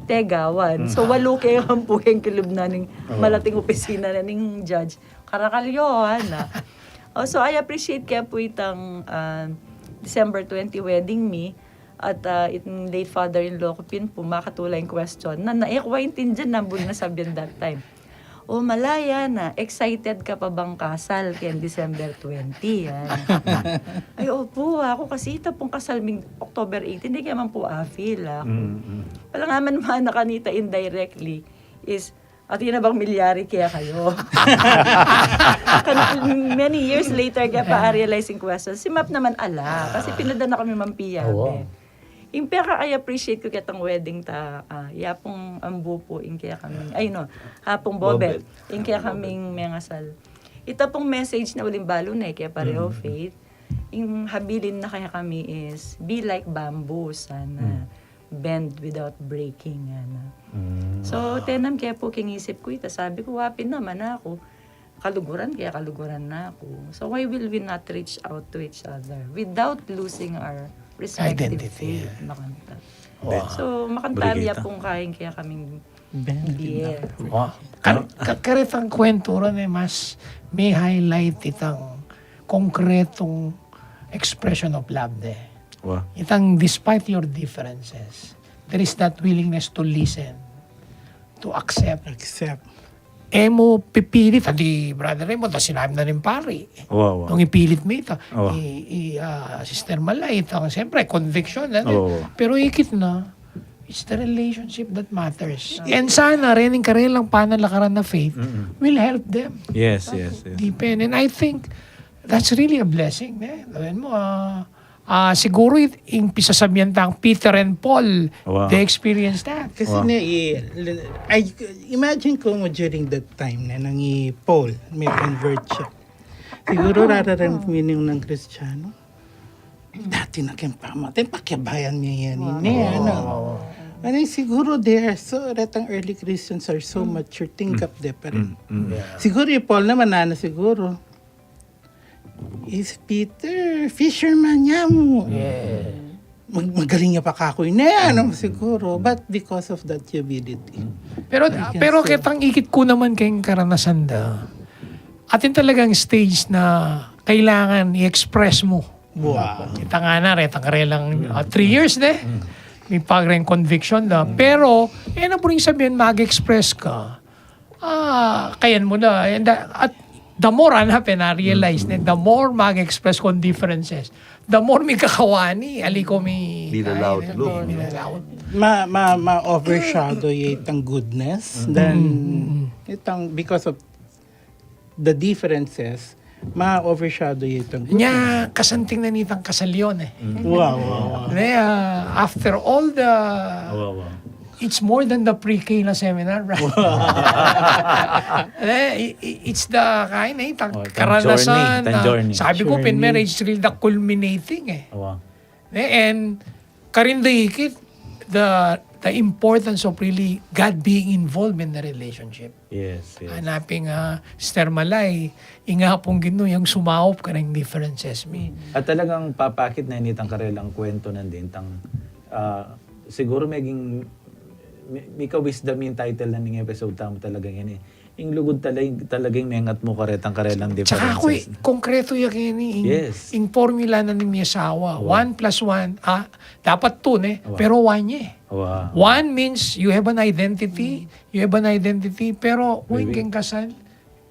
tegawan. So, walu keng ampu keng kilub na ning malating opisina na ning judge. Karakal yu, ana. Oh, so, I appreciate kaya po itang, ah, December twenty wedding mi. At, ah, itang late father-in-law ku pin pu, makatula ing question na, na e ku aintindian na buri na sabian that time. O, malaya na, excited ka pa bang kasal keng December twenty, yan. Ay, opu, aku kasi ita pung kasal ming October eighteen, e ke man pu a-feel aku. Mm, mm. Pala nga man, mana kanita indirectly is, atin na bang milyari kekayu? Kan-, many years later, kaya pa a-realize ing question. Si Map naman ala, kasi pinadala na kami mang piyabe. Oo. Ing peka-i-appreciate ku ketang wedding ta, ah, yapung ambu pu ing kekaming, ay, no, apung Bobet, Bobet. Ing kekaming mengasal. Ita pung message na uling balu ne, kaya pareho, mm, faith. Ing habilin na kekami is, "Be like bamboo, sana. Mm. Bend without breaking," ana. Mm. So, tenam ke pu king isip ku ita, sabi ku, wa pin naman aku. Kaluguran ke, kaluguran na ku. So, why will we not reach out to each other without losing our respective identity, faith? Yeah. Makanta. Wow. So, makanta mi ya pung kaing kekaming Bend. Wow. Kan-, ka-, karetang kwentu ra ne, mas mi-highlight itang konkretong expression of love ne. Wow. Itang despite your differences, there is that willingness to listen, to accept. Accept. E mu pipilit, adi, Brother Raymond, ita sinabi na ning pari. Wow, wow. Nung ipilit mi ita, wow, i, i, ah, Sister Malay, ita, siyempre, conviction, ano? Oo. Pero ikit na, it's the relationship that matters. And sana, rin ing karelang panalakaran na faith, mm-mm, will help them. Yes, yes, yes. Deepen. And I think that's really a blessing, eh. Gawin mo, ah, ah, siguro it-, ing pisasabian tang Peter and Paul, wow, they experienced that. Kasi, wow, na, i-, I, imagine ko mo during that time na nang i Paul, may convert siya. Siguro rararamdamin ng Kristiyano, dati na keng pamamatay, pakiabayan mi yan, wow, ini, ano. Wow. Ano, siguro they are so, retang early Christians are so mature, think of the parent. Mm, mm. Yeah. Siguro i Paul naman, ano, siguro, is Peter, fisherman ya mu. Yeah. Mag-, magaling ya pa kaku ini, ano, siguro. But because of that humility. Pero, I can pero say, ketang ikit ku naman keng karanasan da, atin talagang stage na kailangan i-express mu. Wow. Ita ngana, retang karelang, ah, three years de. May pagre-conviction da. Pero, e na buring sabian, mag-express ka. Ah, kayan mu na. And, ah, at the more, ano, pena-realize ne, the more mag-express kung differences, the more mi kakawani, ali ko mi, ay, mi lalaut. Ma-, ma-, ma-overshadow ya itang goodness, then itang, because of the differences, ma-overshadow ya itang goodness. Nya, kasanting na nitang kasal yun, eh. Wow, wow, wow. Nya, ah, after all the, wow, wow, it's more than the pre-K na seminar, bro. Eh, i-, i-, it's the, kain, eh, itang, oh, itang karanasan journey, itang na, journey, sabi ko, journey. Pin marriage is really the culminating, eh. Wow. Eh, and karin da ikit, the, the importance of really God being involved in the relationship. Yes, yes. Hanapin, ah, Sister Malay, ing Apung Ginu yang sumaup kareng differences mi. At talagang papakit na ini itang karelang kwento nandin, itang, ah, siguro meging, mi-, mika wisdom ing title na ning episode tamu talaga ini. Ing lugud talaga, talagang mengat mu karetang karelang differences. Tsaka ku, eh, konkreto ya keni, ing, yes, ing formula na ning mi asawa. Wow. One plus one, ah, dapat two, ne? Wow. Pero one ya, eh. Wow. One means you have an identity, you have an identity, pero when keng kasal,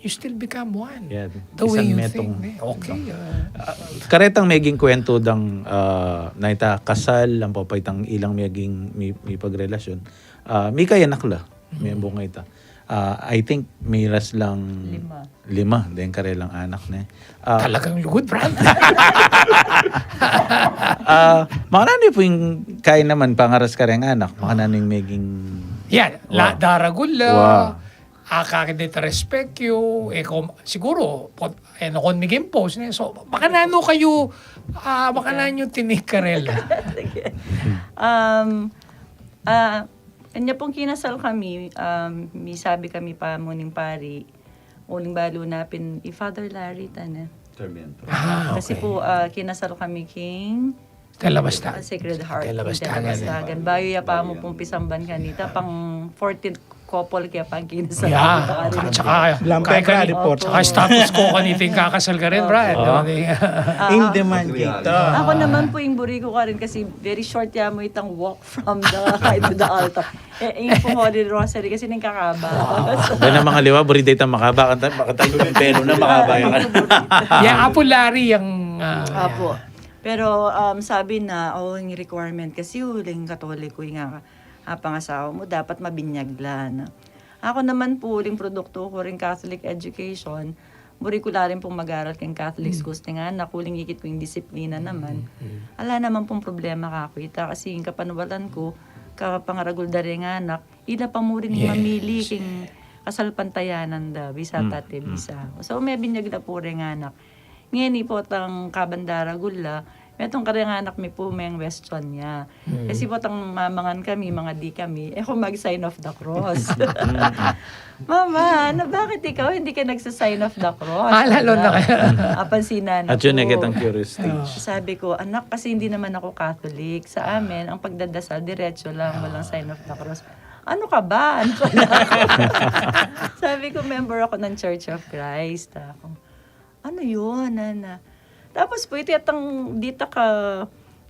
you still become one. Yeah. The way you think, ne? Okay, ah. Ah, karetang meging kwento dang, ah, na ita kasal, ampo pa itang ilang meging mi-, mipagrelasyon. Ah, mika anak la, mebunga ita. Ah, I think miras lang lima. Lima, deng karelang anak, ne? Ah, talagang lugud, Brad. Ah, makananu pu ing kain naman pangaras kareng anak, makananu ing meging, yeah, la, wow, daragul la, wow, akakit na ita respect yu, e ko, siguro, pot-, e, no, kon miging post, ne? So, makananu kayu, ah, makananu tinikarela? Sige. Um, ah, Kanya pung kinasal kami, um, misabi kami pa mu ning pari, uling balu na pin i Father Larry tana. Sarmiento. Ah, okay. Kasi pu, ah, kinasal kami king Telabastagan. Sacred Heart, Telabastagan. Telabastagan. Bayu ya pa mu pung pisamban kanita, pang fourteenth, couple kaya pang kinasal. Yeah, tsaka, Lampe, kaya Brad, kani, report. Tsaka status quo kaniting kakasal ka rin, Brad. Ano, di- Ing demand kita. Ako naman po, ing buri ko ka rin kasi very short ya mo itang walk from the, to the altar. Eh, ing pong Holy Rosary kasi nang kakaba. Doon na mga liwa, buri data makaba. Kanta, makatayo yung belo na makaba yung Yeah, Apo Larry yung, ah, Apo. Pero um, sabi na, oh, yung requirement kasi uling Katoliko yung nga, ah, pangasawa mo, dapat mabinyag la. Na. Ako naman po, uling produkto ko rin Catholic education, buri ko la rin pong mag-aral keng Catholic schools nga, nakuling ikit ko yung disiplina naman. Ala naman pong problema ka kita kasi yung kapanwalan ko, kapangaragul da rin nga anak, ila pa mo rin mamili king kasalpantayanan da, bisa tate, bisa. So, may binyag da po rin nga anak. Ngeni potang kabandaragul la, metung kareng anak mi po meng question ya. Kasi potang mamangan kami, mangadi kami, e ko mag-sign of the cross. Mama, ano, bakit ikaw hindi ka nagsa-sign of the cross? Ah, lalo na kaya. Apansinan At yun, ako. Nakitang curious stage. Sabi ko, anak, kasi hindi naman ako Catholic. Sa amin, ang pagdadasal, diretso lang, walang sign of the cross. Ano ka ba? Ano ka ba? Sabi ko, member ako ng Church of Christ. Ako, ano yun, nana? Tapos po, iti atang dita ka,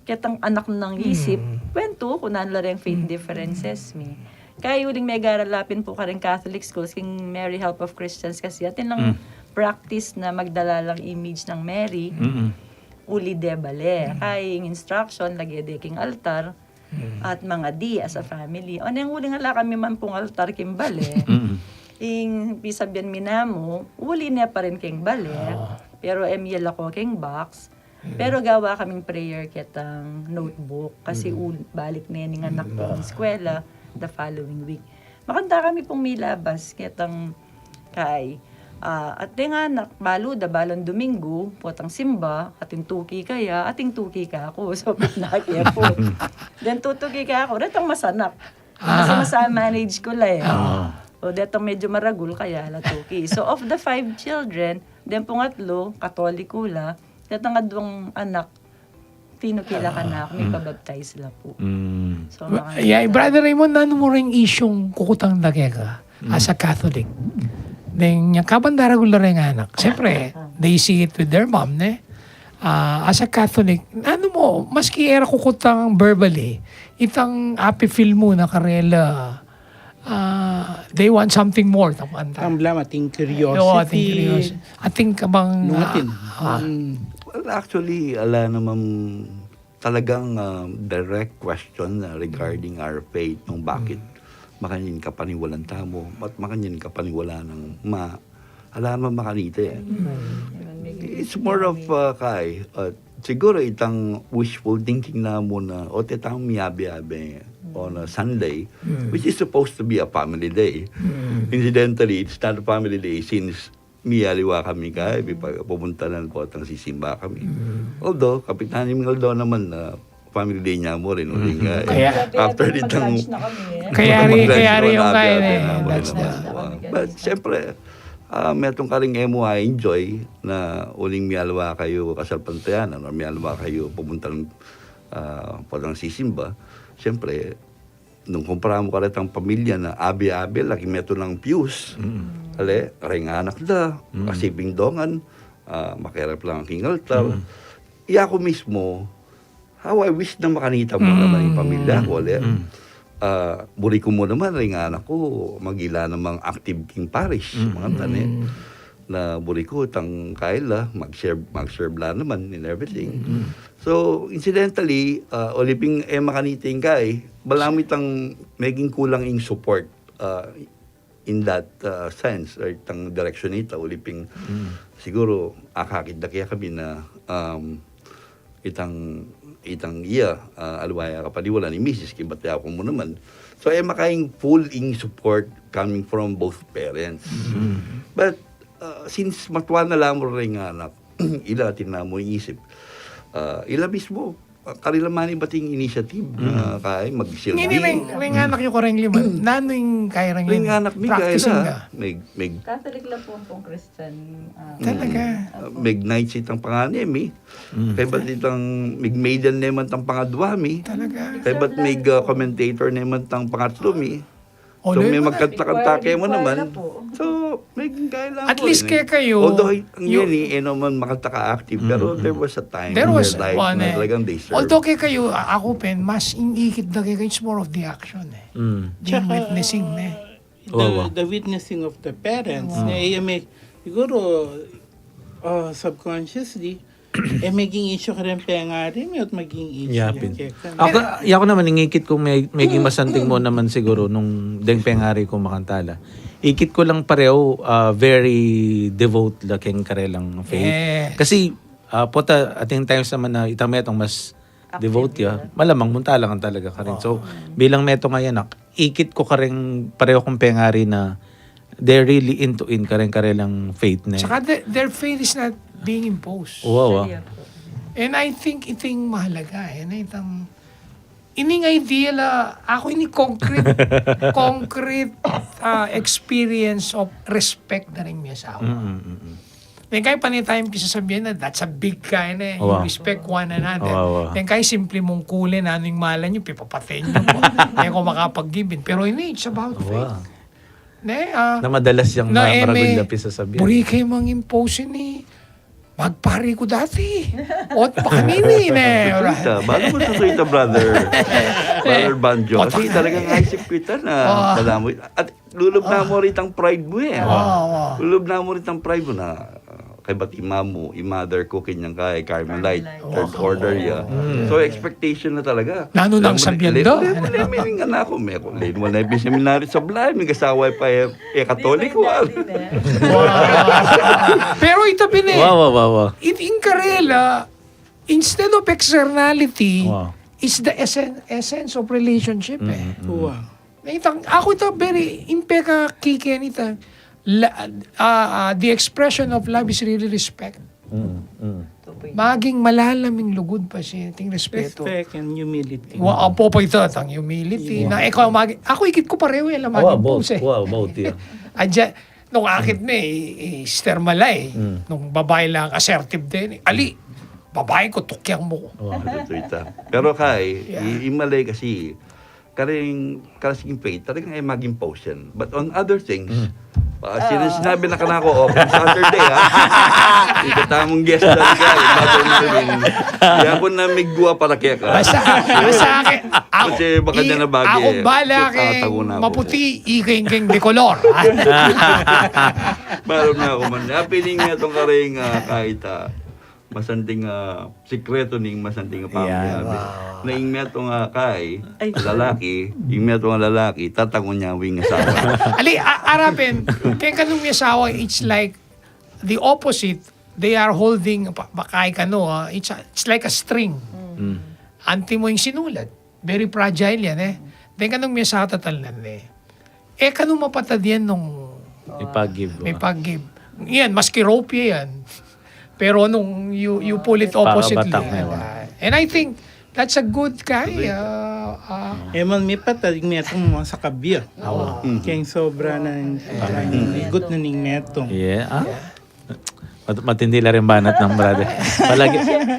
ketang anak ng isip, kwento ko na lang faith differences mi. Kaya uling may garalapin po ka rin Catholic schools, king Mary Help of Christians kasi atin lang practice na magdala lang image ng Mary. Uli de bale. Kaya yung instruction, lagi de king altar, at mga di as a family. O neng uli nga la kami man pong altar king bale. Ing pisabian mi namu, uli ne pa rin king bale. Pero emyel ako king box. Pero gawa kaming prayer ketang notebook. Kasi ul- balik ne ning anak ko ng eskwela the following week. Makanta kami pong milabas ketang kay. Ah, at de nga anak, balu da, balang Domingo, potang simba, ating tuki kaya, ating tuki ka ako. So, pitnaki ako. Then, tutuki ka ako, retang masanak. Kasi masa-manage ko la eh. O, detang medyo maragul kaya la tuki. So, of the five children, then pangatlo, Katoliko la, detang adwang anak, tinuki la ka na ako, may pabaptize la po. So, mga Yeah, Brother Raymond, nanu mo ring isyung kukutang da keka as a Catholic? Neng, yang kabandaragul la reng anak. Siyempre, they see it with their mom, ne? Ah, as a Catholic, nanu mo, maski era kukutang verbally, itang api feel mo na karela, ah, they want something more. Tapan ta. Ang blam, ating curiosity. Oo, ating curiosity. Ating kabang, Nuatin. ah, Mm. Well, actually, ala namang talagang ah, direct question na regarding our faith, nung bakit makanyan kapaniwalan tamu, at makanyan kapaniwalan ng ma, ala namang makanita eh. It's more of uh, kay, uh, siguro itang wishful thinking namu na, o te tang miyabe-abe on a Sunday, which is supposed to be a family day. Incidentally, it's not a family day since miyaliwa kami kay, pupunta na po at sisimba kami. Although, kapitan ni Miguel daw naman na family day niya mo rin, uling kay. Kaya- After ditang Kaya rin, kaya rin yung kaya na eh. That's the... But siyempre, ah, metung karing emu a enjoy na uling miyaliwa kayu kasalpantayanan o miyaliwa kayu pumuntang ah, pag ang sisimba. Siyempre, nung kumpara mo karetang pamilya na abi-abi, lagi metung pews. Ale, reng anak da, kasibing dongan, ah, makerep lang king altar. Iya ku mismo, how I wish na makanita mu naman ing pamilya ku, ale. Ah, buri ku mu naman, reng anak ku, magila namang active king parish, mga tane. Na buri ku, tang kaila, mag-serve, mag-serve la naman in everything. So, incidentally, ah, uliping e makanita ing kay, balamu itang meging kulang ing support, ah, in that ah, sense, or itang direction nita, uliping siguro, akakit da kaya kami na, um, itang, itang iya, ah, aliwa ya kapaniwalan ni misis, kibat ya ku mu naman. So, e makaing full ing support coming from both parents. But, ah, since matua na la mu reng anak, ila atin na mu ing isip. Ah, ila mismo, ah, karila man ibat ing initiative na kay magsilbi. Ngini, reng, reng anak yu kareng lima. Nanu ing kaya reng Reng anak mi kay practicing la, ka? Meg, Meg, Catholic la po pong Christian. Ah, Talaga. ah, Meg Knights itang pangane mi. Kay bat itang Meg Maiden naman tang pangadwa mi. Talaga. Kay bat Meg ah, commentator naman tang pangatlo mi. So, may magkanta-kanta kaya mo naman. So, may kailangan at least kaya kayo, although, ang yun eh, eh naman makanta ka active, pero there was a time in their life na talagang they served. Although kaya kayo, a-, ako, Pen, mas inikit na kaya kayo, it's more of the action eh. Mm. Yung witnessing eh. The, the witnessing of the parents. Na iya may, siguro, uh, subconsciously, eh, maging issue ka rin pengari, may ot maging issue. Yapin. Kaya ka. Ako, yaku naman, ingikit kung may, maging masanting mo naman siguro nung deng pengari ko makanta la. Ikit ko lang pareho, ah, very devote la keng karelang faith. Kasi, ah, pota, ating times naman na itang metong mas devote ya, malamang munta la ngan talaga karin. So, bilang metong anak, ikit ko kareng pareho kung pengari na they're really into in kareng karelang faith ne. Tsaka the, their faith is not being imposed. Wow, ah. And I think iting mahalaga eh, na itang, ining idea la, ako ini concrete, concrete, ah, experience of respect na rin mi asawa. Mm, mm, mm. Then kaya panay tayong pisasabihan na, that's a big kind eh. You respect one another. Then kaya simple mong kulin, ano yung malan nyo, pipapatayin nyo po. Kaya ko makapag-give in. Pero ini, it's about faith. Ne, ah, na madalas yang na, eh, maragul na pisasabihan. Buri kayo mang impose ni magpari ko dati. Ot pakanini, ne. Ito, bago mo susuita, brother. Brother Banjo. Kasi talagang isip kita na, ah, alam mo, at lulub na mo ritang pride mo eh. Lulub na mo ritang pride mo na, ah, kay bati mamu, i mother ko, kanyang kay Carmelite, third order ya. So, expectation na talaga. Nanu nang sabihan do? Lalo, lalo, lalo, anak ko, may ako, lalo, wala yung seminary sa balay, may asawa pa, eh, eh, Katoliko, ah. Pero ita pin eh. Wow, wow, wow, wow. It in karela, instead of externality, is the essen-, essence of relationship eh. Wow. Itang, ako ita very, in peka kike nita, la, ah, ah, the expression of love is really respect. Mm, mm. Maging malalam ing lugud pa siya, ting respeto. Respect and humility. Wa, apo pa ita, tang humility. Na ikaw, mag-, ako ikit ko pareho yan, la maging both, pose. Wow, both, yeah. Adya, nung akit na eh, i-, i-, Sister Malay, nung babae lang, assertive din eh. Ali, babae ko, tukyang mo ko. Wow. Ito, ita. Pero kay, i-, imali kasi, karing, karing faith, talagang ay maging potion. But on other things, ah, sina-, sinabi na kanako, "Oh, kung Saturday, ha? Ikatamung guest na rin ka, Brother Marvin. Di ako na migwa para kaya ka." Basta, basta akin, ako, kasi baka i-, niya na bagay, ako eh. Bala keng maputi, ikeng keng de color. Baru na ako man. Happy ning itong karing, ah, kahit, ah, masanting, ah, sikreto ning masanting a pamilya. Yan, wow. Na ing metung a kai, lalaki, ing metung a lalaki, tatangun ya wing asawa. Ali, a-, arapin, keng kanung mi asawa, it's like the opposite. They are holding, pa-, pa-, kai kanu, ah, it's a, it's like a string. Mm. Antimo ing sinulat. Very fragile yan, eh. Then, kanung mi asawa tatalnan, eh. Eh, kanu mapatad yan nung may pag-give, may pag-give. Yan, maski rope yan. Pero nung you, you pull it oppositely, yan, ah. And I think that's a good guy, ah, ah. E man mipatad, ing metung mo sa kabya. Keng sobra na, igut na ning metung. Yeah, ah? Mat-, matindi la rin banat nang brother. Palagi,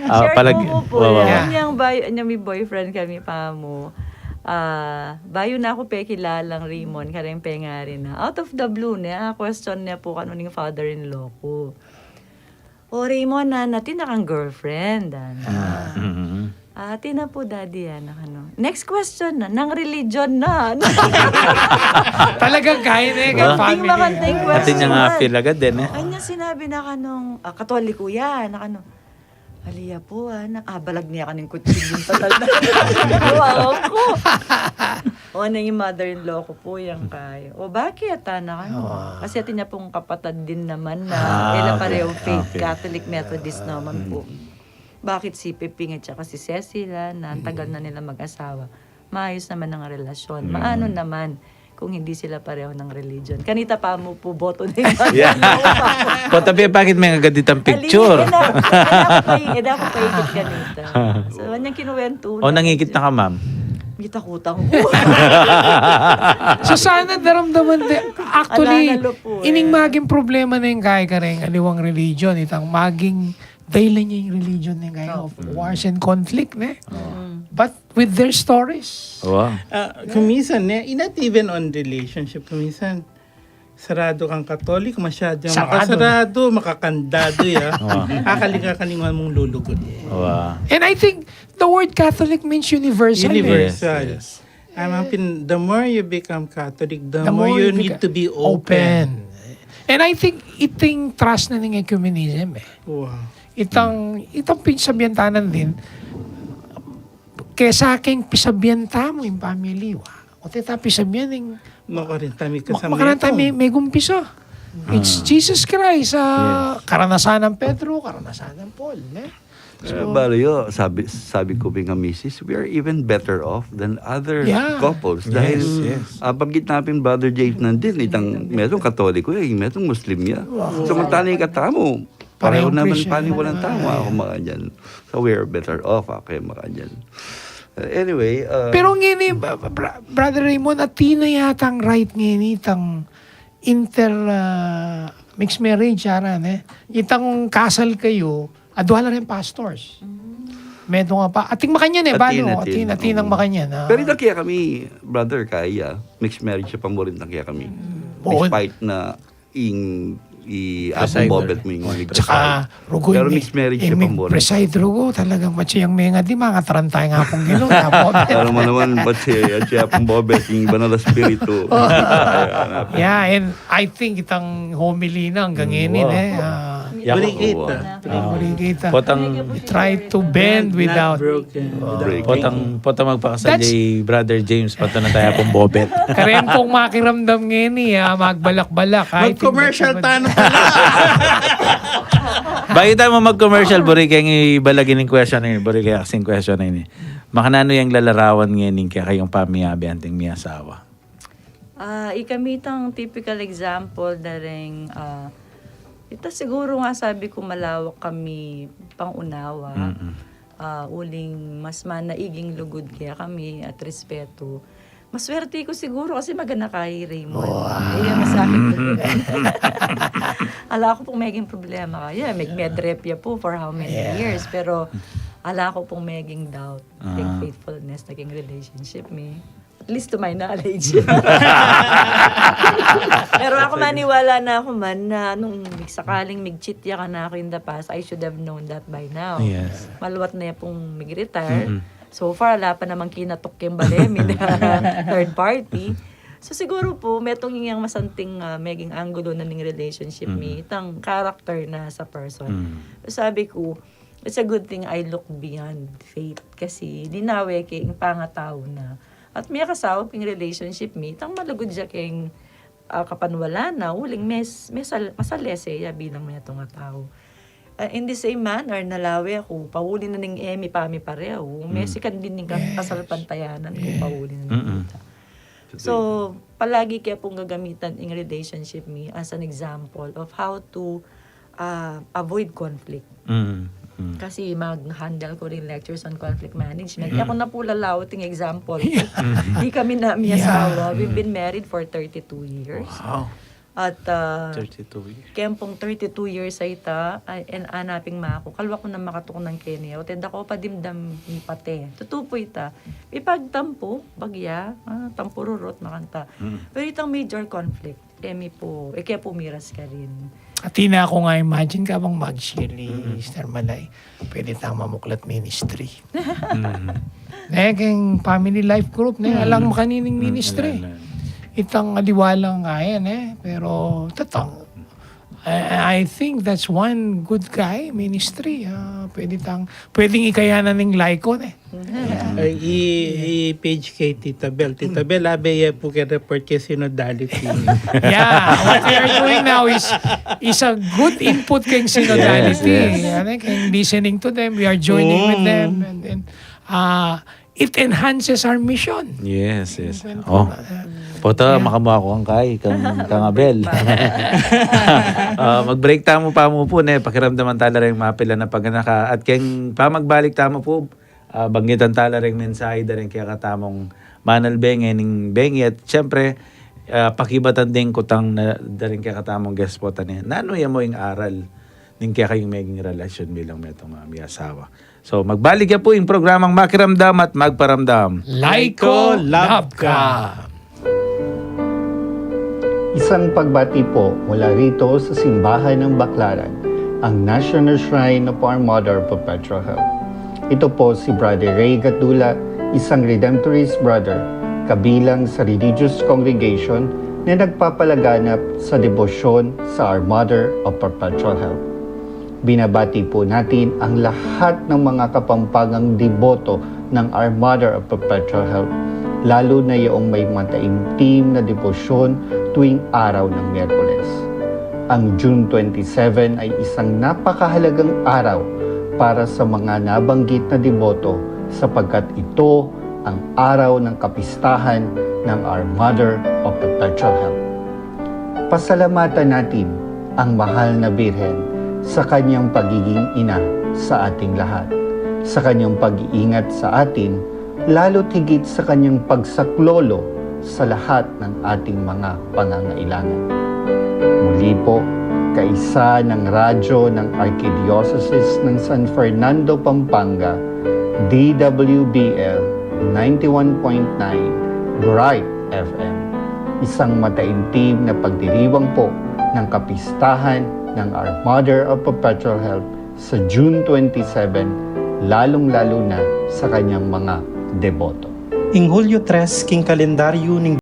ah, palagi, wawa. Share ko po. Yan yang bay-, yang mi boyfriend kami pa mu. Ah, bayu na ku pekilalang Raymond, kareng pengari na. Out of the blue ne, ah, question ne pu kanu ning father-in-law ku. "O Raymond, ah, atin na kang girlfriend?" Ah, mm. "Ah, atin na pu, Daddy," ah, na kanu. "Next question na, nang religion na?" Talagang kain eh, kaya family. Atin na nga feel agad din eh. Kanya sinabi na kanung, ah, Katoliko yan, na kanu. Ali ya pu, ah, na, ah, balag niya kaning kutsilyo, tatal na. Wow, ko. O, na ing mother-in-law ku pu yang kai. "O, bakit?" ah, na kanu. Kasi atin ya pung kapatad din naman na, ah, ila pareho faith, Catholic Methodist naman pu. Bakit si Peping at saka si Cecil, ah, na ang tagal na nila mag-asawa? Maayos naman ang relasyon. Maano naman kung hindi sila pareho ng religion? Kanita pa mu pu boto na yung... Yeah. Pota pe, bakit may agad ditang picture? Ali, eda, eda ku pa, eda ku pa ikit kanita. So, anyang kinuwento na. O, nangikit na ka, ma'am? Kita kutang ku. So, sana daramdaman de. Actually, ining maging problema na yung kaya kareng aliwang religion, itang maging dahilan niya yung religion na yung kaya of wars and conflict, ne? But with their stories, Wow. Ah, kuminsan, ne, not even on relationship, kuminsan, saradu kang Katoliko, masyadu yang makasaradu, makakandadu, ya. Wow. Akali ka kaninguan mung lulugud. Wow. And I think the word Catholic means universal, eh. Universal. Yes, yes. Ang pin-, the more you become Catholic, the more you need to be open. And I think iting trust na ning ecumenism, eh. Wow. Itang, itang pinsabian ta na rin, kesa keng pisabian tamu ing pamiliwa, o te ta pisabian ing makarin ta mi, makarin ta mi, megumpisan. It's Jesus Christ, ah, karanasan nang Pedro, karanasan nang Paul, ne? Eh, bale, yo, sabi, sabi ku pin kang misis, we are even better off than other couples. Dahil, ah, banggit na pin Brother James nandin, itang metung Katoliko ya, itang metung Muslim ya. Samantala ing katamu, pareho naman paniwalan tamu, aku makanyan. So we are better off, aku makanyan. Uh, anyway, uh, pero ngeni, ba-, ba-, bra-, Brother Raymond, atin na yatang right ngeni itang inter, ah, mixed marriage, ara, ne? Itang kasal kayu, adua la ring pastors. Metung a pa-, atin makanyan, eh, atin, balo, atin, atin, atin ang makanyan, ah. Pero itang kekami, brother, kaya, mixed marriage ya pa mu rin itang kekami. Despite na ing, i Apong Bobet mu ing preside. Tsaka, rugu, pero mixed marriage ya pa mu rin. Preside, rugu, talagang patse yang menga di, mangataranta ing Apong Ginu, ya, Bobet. Alam mu naman, patse, patse Apong Bobet, ing Banal a Espiritu. Yeah, and I think itang homily na anggang ngeni, eh, ah, Buri kita. Buri kita. Potang, try to bend without breaking. Potang, potang magpakasal i Brother James, potang na taya pong Bobet. Kareng kung makiramdam ngeni, ah, magbalak-balak. Mag-commercial tamu pala. Bayu tamu mag-commercial, buri keng ibalag ining question na ini, buri keng aksing question na ini. Makananu yang lalarawan ngeni kekayung pamiyabe anting miyasawa? Ah, ikami itang typical example da ring, ah, ita siguru nga sabi ku malawak kami pangunawa. Ah, uling mas manaig ing lugud kekami at respetu. Maswerte ku siguru kasi mag-anak kami i Raymond. Wow. Iya, masakit na. Ala ku pung meging problema kaya. Meg-, medrep ya pu for how many years. Pero ala ku pung meging doubt, meging faithfulness na king relationship mi. At least to my knowledge. Pero aku maniwala na aku man na nung sakaling mig-cheat ya kanaku in the past, I should have known that by now. Yes. Maluat na ya pung mig-retire. So far, ala pa namang kinatuk keng bale mi na third party. So siguru pu, metung yang masanting, ah, meging anggulo na ning relationship mi, itang character na sa person. Sabi ku, it's a good thing I look beyond faith kasi linawe ke ing pangatau na. At miyakasawa pin ing relationship mi, itang malugud ya keng, ah, kapanwalan na, uling mes-, mesal-, masalese ya bilang metung a tau. Ah, in the same manner, nalawe ku, pauli na ning e mi pamiparehu, mesikan din ning ka-, kasalpantayanan ku, pauli na ning kita. So, palagi ke pung gagamitan ing relationship mi as an example of how to, ah, avoid conflict. Kasi mag-handle ku ring lectures on conflict management. Aku na pu lalaw ting example. Ikami na miyasawa. We've been married for thirty-two years. Wow. At, ah, thirty-two years. Keng pung thirty-two years a ita, ay, en, anaping maku, kalwa ku nang makatuknang keni, o te, dako pa dimdam mi pate. Tutu pu ita, mipagtampu, bagya, ah, tampu rurut, makanta. Pero itang major conflict, e mi pu, e ke pu miras karin. Atin na kung imagine ka bang mag-share ni Mister Malay. Pwede tang mamuklat ministry. Ne, keng family life group, ne, alang makanining ministry. Itang aliwa lang kaya, ne, pero tatang. I, I think that's one good guy ministry. Ah, pwede tang, pwedeng ikaya na ning Lyco, ne. Ay, i, i-page ke Tita Bel. Tita Bel, abe ya pu keng report ke synodality. Yeah, what we are doing now is, is a good input keng synodality. Yes, yes. Ano, keng listening to them, we are joining with them, and then, uh, it enhances our mission. Yes, yes. Oh. Pota, makamuha ku kang kai, kang, kang Abel. Ah, mag-break tamu pa mu pu, ne, pakiramdaman tala ring mapilan a paganaka. At keng pamagbalik tamu pu, ah, banggitan tala ring mensahe da ring kekatamung manalbe ngening bengi at siyempre, ah, pakibatan ding kutang na da ring kekatamung guest pu tane. Nanu ya mu ing aral ning kekayung meging relasyon bilang metung a miyasawa? So, magbalik ya po ing programang Makiramdam at Magparamdam. Laiko, love ka. Isang pagbati po mula rito sa Simbahan ng Baclaran, ang National Shrine of Our Mother Perpetual Help. Ito po si Brother Ray Gatdula, isang Redemptorist brother, kabilang sa religious congregation na nagpapalaganap sa debosyon sa Our Mother of Perpetual Help. Binabati po natin ang lahat ng mga Kapampangang deboto ng Our Mother of Perpetual Help, lalo na yaong may mataimtim na debosyon tuwing araw ng Miyerkules. Ang June twenty-seven ay isang napakahalagang araw para sa mga nabanggit na deboto, sapagkat ito ang araw ng kapistahan ng Our Mother of Perpetual Help. Pasalamatan natin ang mahal na Birhen sa kanyang pagiging ina sa ating lahat, sa kanyang pag-iingat sa atin, lalo't higit sa kanyang pagsaklolo sa lahat ng ating mga pangangailangan. Muli po, kaisa ng radyo ng Arkidiosesis ng San Fernando, Pampanga, D W B L ninety-one point nine Bright F M. Isang mataimtim na pagdiriwang po ng kapistahan ng Our Mother of Perpetual Help sa June twenty-seven, lalong-lalo na sa kanyang mga deboto. Ing Hulyo tres king kalendaryo ning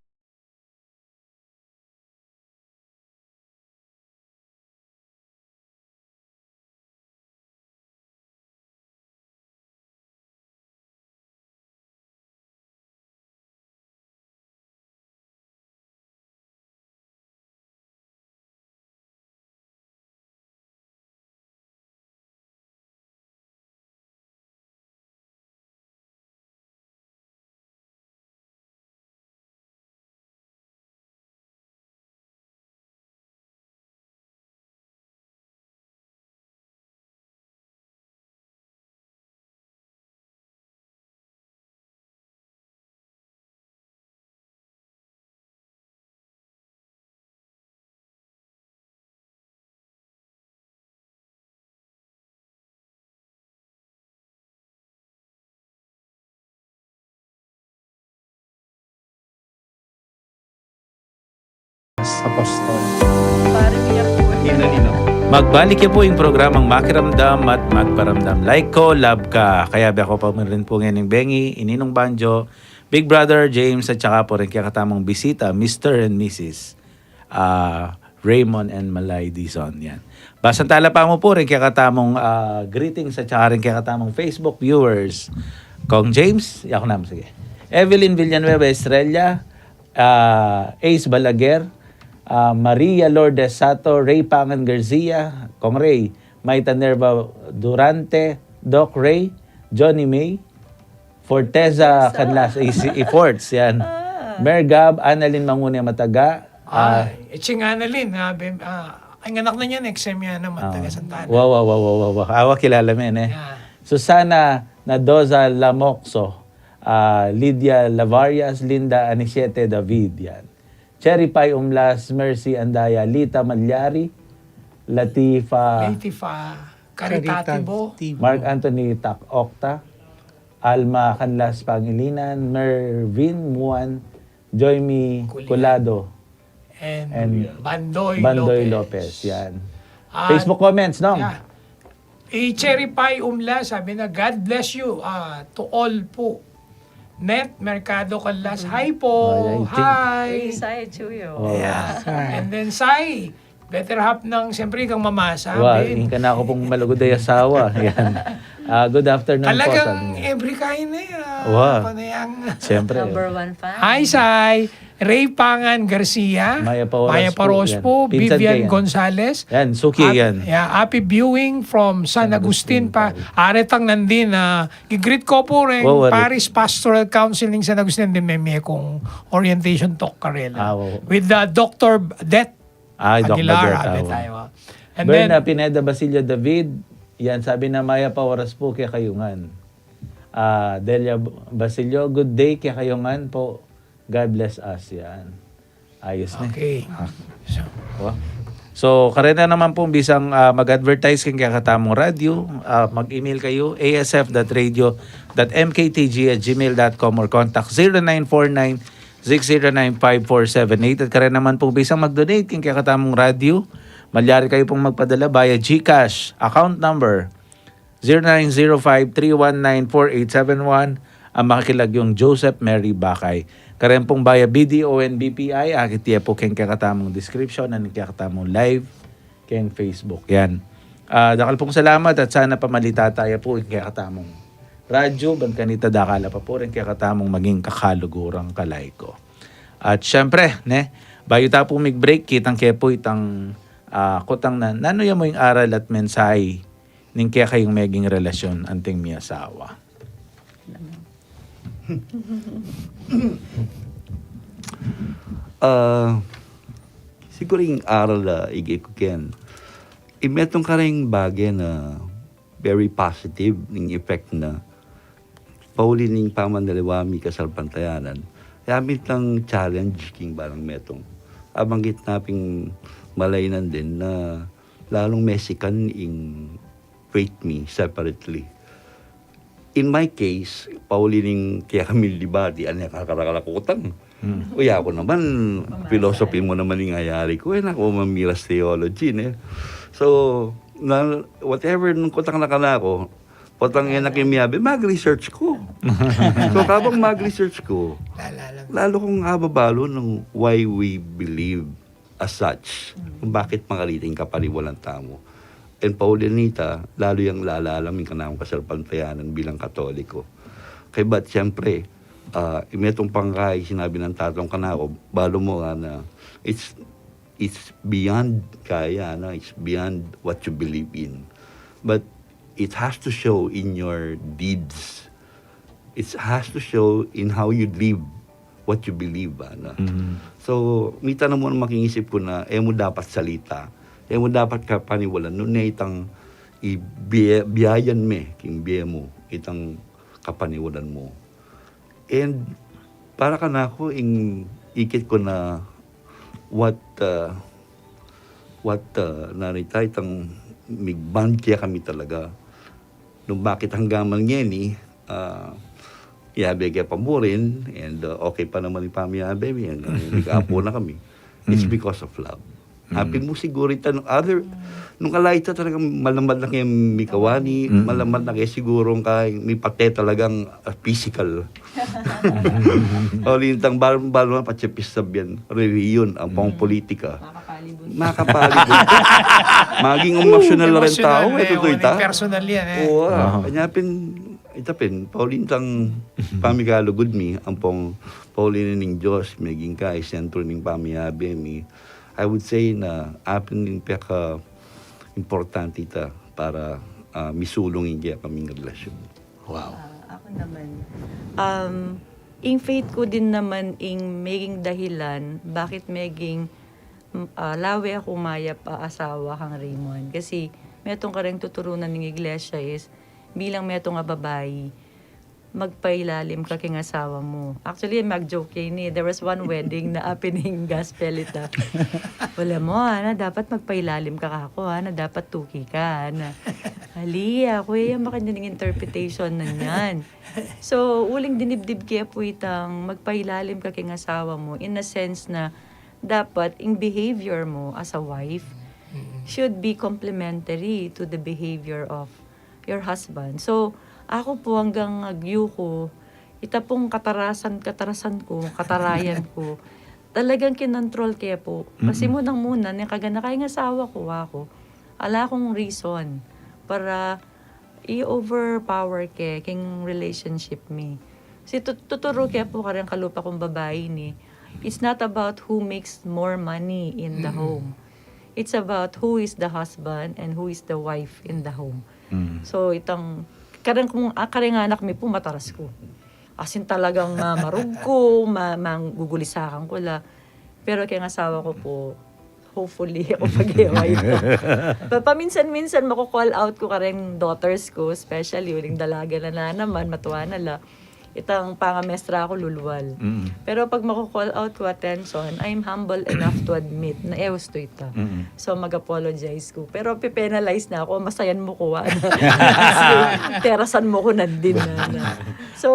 Apostol. Magbalik ya po ing programang Makiramdam at Magparamdam. Like ko, love ka. Kaya beko pa rin po ngeni ning Bengi, i Ninong Banjo, Big Brother James, at saka po rin kekatamung bisita, Mister and Missus ah, Raymond and Malay Dizon. Yan. Basan tala pa mu po rin kekatamung, ah, greetings at saka rin kekatamung Facebook viewers. Kong James, yaku na, sige. Evelyn Villanueva Estrella, ah, Ace Balaguer, ah, Maria Lourdes Sato, Ray Pangan Garcia, Kong Ray, Maita Nerva Durante, Doc Ray, Johnny May, Forteza, Forteza. Canlas, i, i Forts, yan. Ah. Mergab, Annalyn Mangune Mataga, ah, ay, e, ching Annalyn, ah, bem-, ah, ay, anak na niya, next sem yan naman, ah, taga Santa Ana. Wa, wa, wa, wa, wa, wa. Awa, kilala mi, e. Yeah. Susana Nadoza Lamocso, ah, Lydia Lavarias, Linda Anisiete David, yan. Cherry Pie Umlas, Mercy Andaya, Lita Malyari, Latifa, Latifa Caritatibo, Caritatibo. Mark Anthony Tac Octa, Alma Canlas Pangilinan, Mervin Muan, Joymi Culado, Culado, and, and Bandoy Bandoy Lopez. Lopez, yan. At Facebook comments, no? Yeah. I Cherry Pie Umla, sabi na, "God bless you, ah, to all po." Net Mercado Canlas, mm, hi po. Ay, ay, hi. Uy, Sai Chuyo. Oh. Yeah. Sai. And then, Sai, better half ng, siyempre, kang mamasa. Wa, Ben. Ing kanaku pung malugud a asawa. Yan. Ah, good afternoon po, talagang sabi niya. Every kain na yan. Wa. Panayang. Siyempre. Number one fan. Hi, Sai. Ray Pangan Garcia, Maya Paoras, Maya Paoras po, yan. Po, pinsan Vivian ko yan. Gonzales. Yan, suki yan. Yeah, happy viewing from San Agustin pa. San Agustin pa. Aretang nandin, ah, gigreet ko po rin, wa, wa, Parish Pastoral Council ning San Agustin, din me, me kung orientation talk karela. Ah, wa, wa. With, ah, Doctor Det Aguilar, Doctor Det, ah, wa. Tayo, ah. And Berna then, Pineda Basilio David, yan, sabi na, "Maya Paoras po kekayu ngan." Ah, Delia Basilio, "Good day kekayu ngan po." God bless us, yan. Ayos na. Okay. Ah. So, wa? So, kareta naman pong bisang, ah, mag-advertise king kekatamung radyo, ah, mag-email kayu, A S F dot radio dot M K T G at gmail dot com or contact zero nine four nine, six zero nine, five four seven eight. At kareta naman pong bisang mag-donate king kekatamung radyo, malyari kayu pong magpadala via GCash, account number zero nine zero five three one nine four eight seven one, ang makikilagyung Joseph Mary Bakay. Karen pong via B D O and B P I, akit ye po king kekatamung description, ning kekatamung live, king Facebook. Yan. Ah, dakal pong salamat at sana pamalita taya po king kekatamung radyo, ban kanita dakal a pa po ring kekatamung maging kakalugurang kalayku. At syempre, ne, bayu ta po mig-break, kitang ke po itang, ah, kutang na, nanu ya mu ing aral at mensahe ning kekayung meging relasyon anting miasawa? Ah, siguro ing aral a igay ku ken, ing metung kareng bage na very positive ning effect na pauli ning pamanaliwa mi kasalpantayanan. Kaya mitang challenge king balang metung. Abanggit na ping malainan din na lalung mesikan ing faith mi separately. In my case, pauli ning kaya kami libati, anya kakarakala kutang. Uya, aku naman, philosophy mu naman ing ayari ku, e na aku mamiras theology, ne. So, na, whatever nung kutang na kanaku, potang e na kimiyabe, mag-research ku. So, kabang mag-research ku, lalu kung ababalu nung why we believe as such, kung bakit makaliting kapaniwalan tamu. And pauli nita, lalu yang lalalam ing kanakung kasalpantayanan bilang Katoliko. Kaybat, siyempre, ah, ing metung pangkay sinabi nang tatang kanaku, balu mu nga na, it's, it's beyond kaya, no? It's beyond what you believe in. But it has to show in your deeds. It has to show in how you live what you believe, ano. So, mita na mu na makingisip ku na, e mu dapat salita, e mu dapat kapaniwalan, nune itang ibiyayan me, king bie mu, itang kapaniwalan mu. And para kanaku, ing ikit ku na what, uh, what, uh, narita itang migband kaya kami talaga. Nung bakit hanggang man ngeni, ah, yabe ke pa mu rin, and, uh, okay pa naman ing pamiyabe mi, hanggang migapu na kami. It's because of love. Apin mu siguro ita, nung other, nung ala ita talagang malamad na ke mikawani, malamad na ke siguro ka mipate talagang, ah, physical. O lintang bal-, bal-, patse pisabian, relihiyon, ampong politika. Makapalibut. Makapalibut. Maging emosyonal na rin tau, e, tutu ita. Personal yan, e. Uwa, kanya pin, ita pin, pauli nitang pamikalugud mi, ampong pauli na ning Dios, meging ka, isentro ning pamiyabe mi. I would say na apin ing peka importante ita para, ah, misulung ing kekaming relasyon. Wow. Ah, aku naman, um, ing faith ku din naman ing meging dahilan bakit meging, mm, ah, lawe aku mayap a asawa kang Raymond. Kasi metung kareng tuturunan ning iglesia is bilang metung a babai, magpailalim ka king asawa mu. Actually, mag-joke ya ini. There was one wedding na apin ing gospel ita. Wala mu, ana, dapat magpailalim ka kaku, ana, dapat tuki ka, ana. Ali, aku, e, makanyan ing interpretation na niyan. So, uling dinibdib ke pu itang magpailalim ka king asawa mu, in a sense na dapat ing behavior mu as a wife should be complementary to the behavior of your husband. So, aku pu hanggang agyu ku, ita pung katarasan, katarasan ku, katarayan ku, talagang kinontrol ke pu. Kasi munang-muna, ning kaganaka ing asawa ku, aku, ala kung reason para i-overpower ke king relationship mi. Kasi tu-, tuturu ke pu kareng kalupa kung babai ini, it's not about who makes more money in the home. It's about who is the husband and who is the wife in the home. So, itang, kareng kung, ah, kareng anak mi pu, mataras ku. As in, talagang, ah, marug ku, ma-, manggugulisakan ku la. Pero keng asawa ku pu, hopefully, aku pag-iway ku. Pa-, paminsan-minsan, maku-call out ku kareng daughters ku, especially, uling dalaga na, na naman, matua na la. itang pangamestra ku lulwal. Mm. Pero pag mako-call out ku attention, I'm humble enough to admit na e ustu ita. Mm. So, mag-apologize ku. Pero pe-penalize na ku, masayan mu ku, ah. Kasi terasan mu ku nandin na, na. So,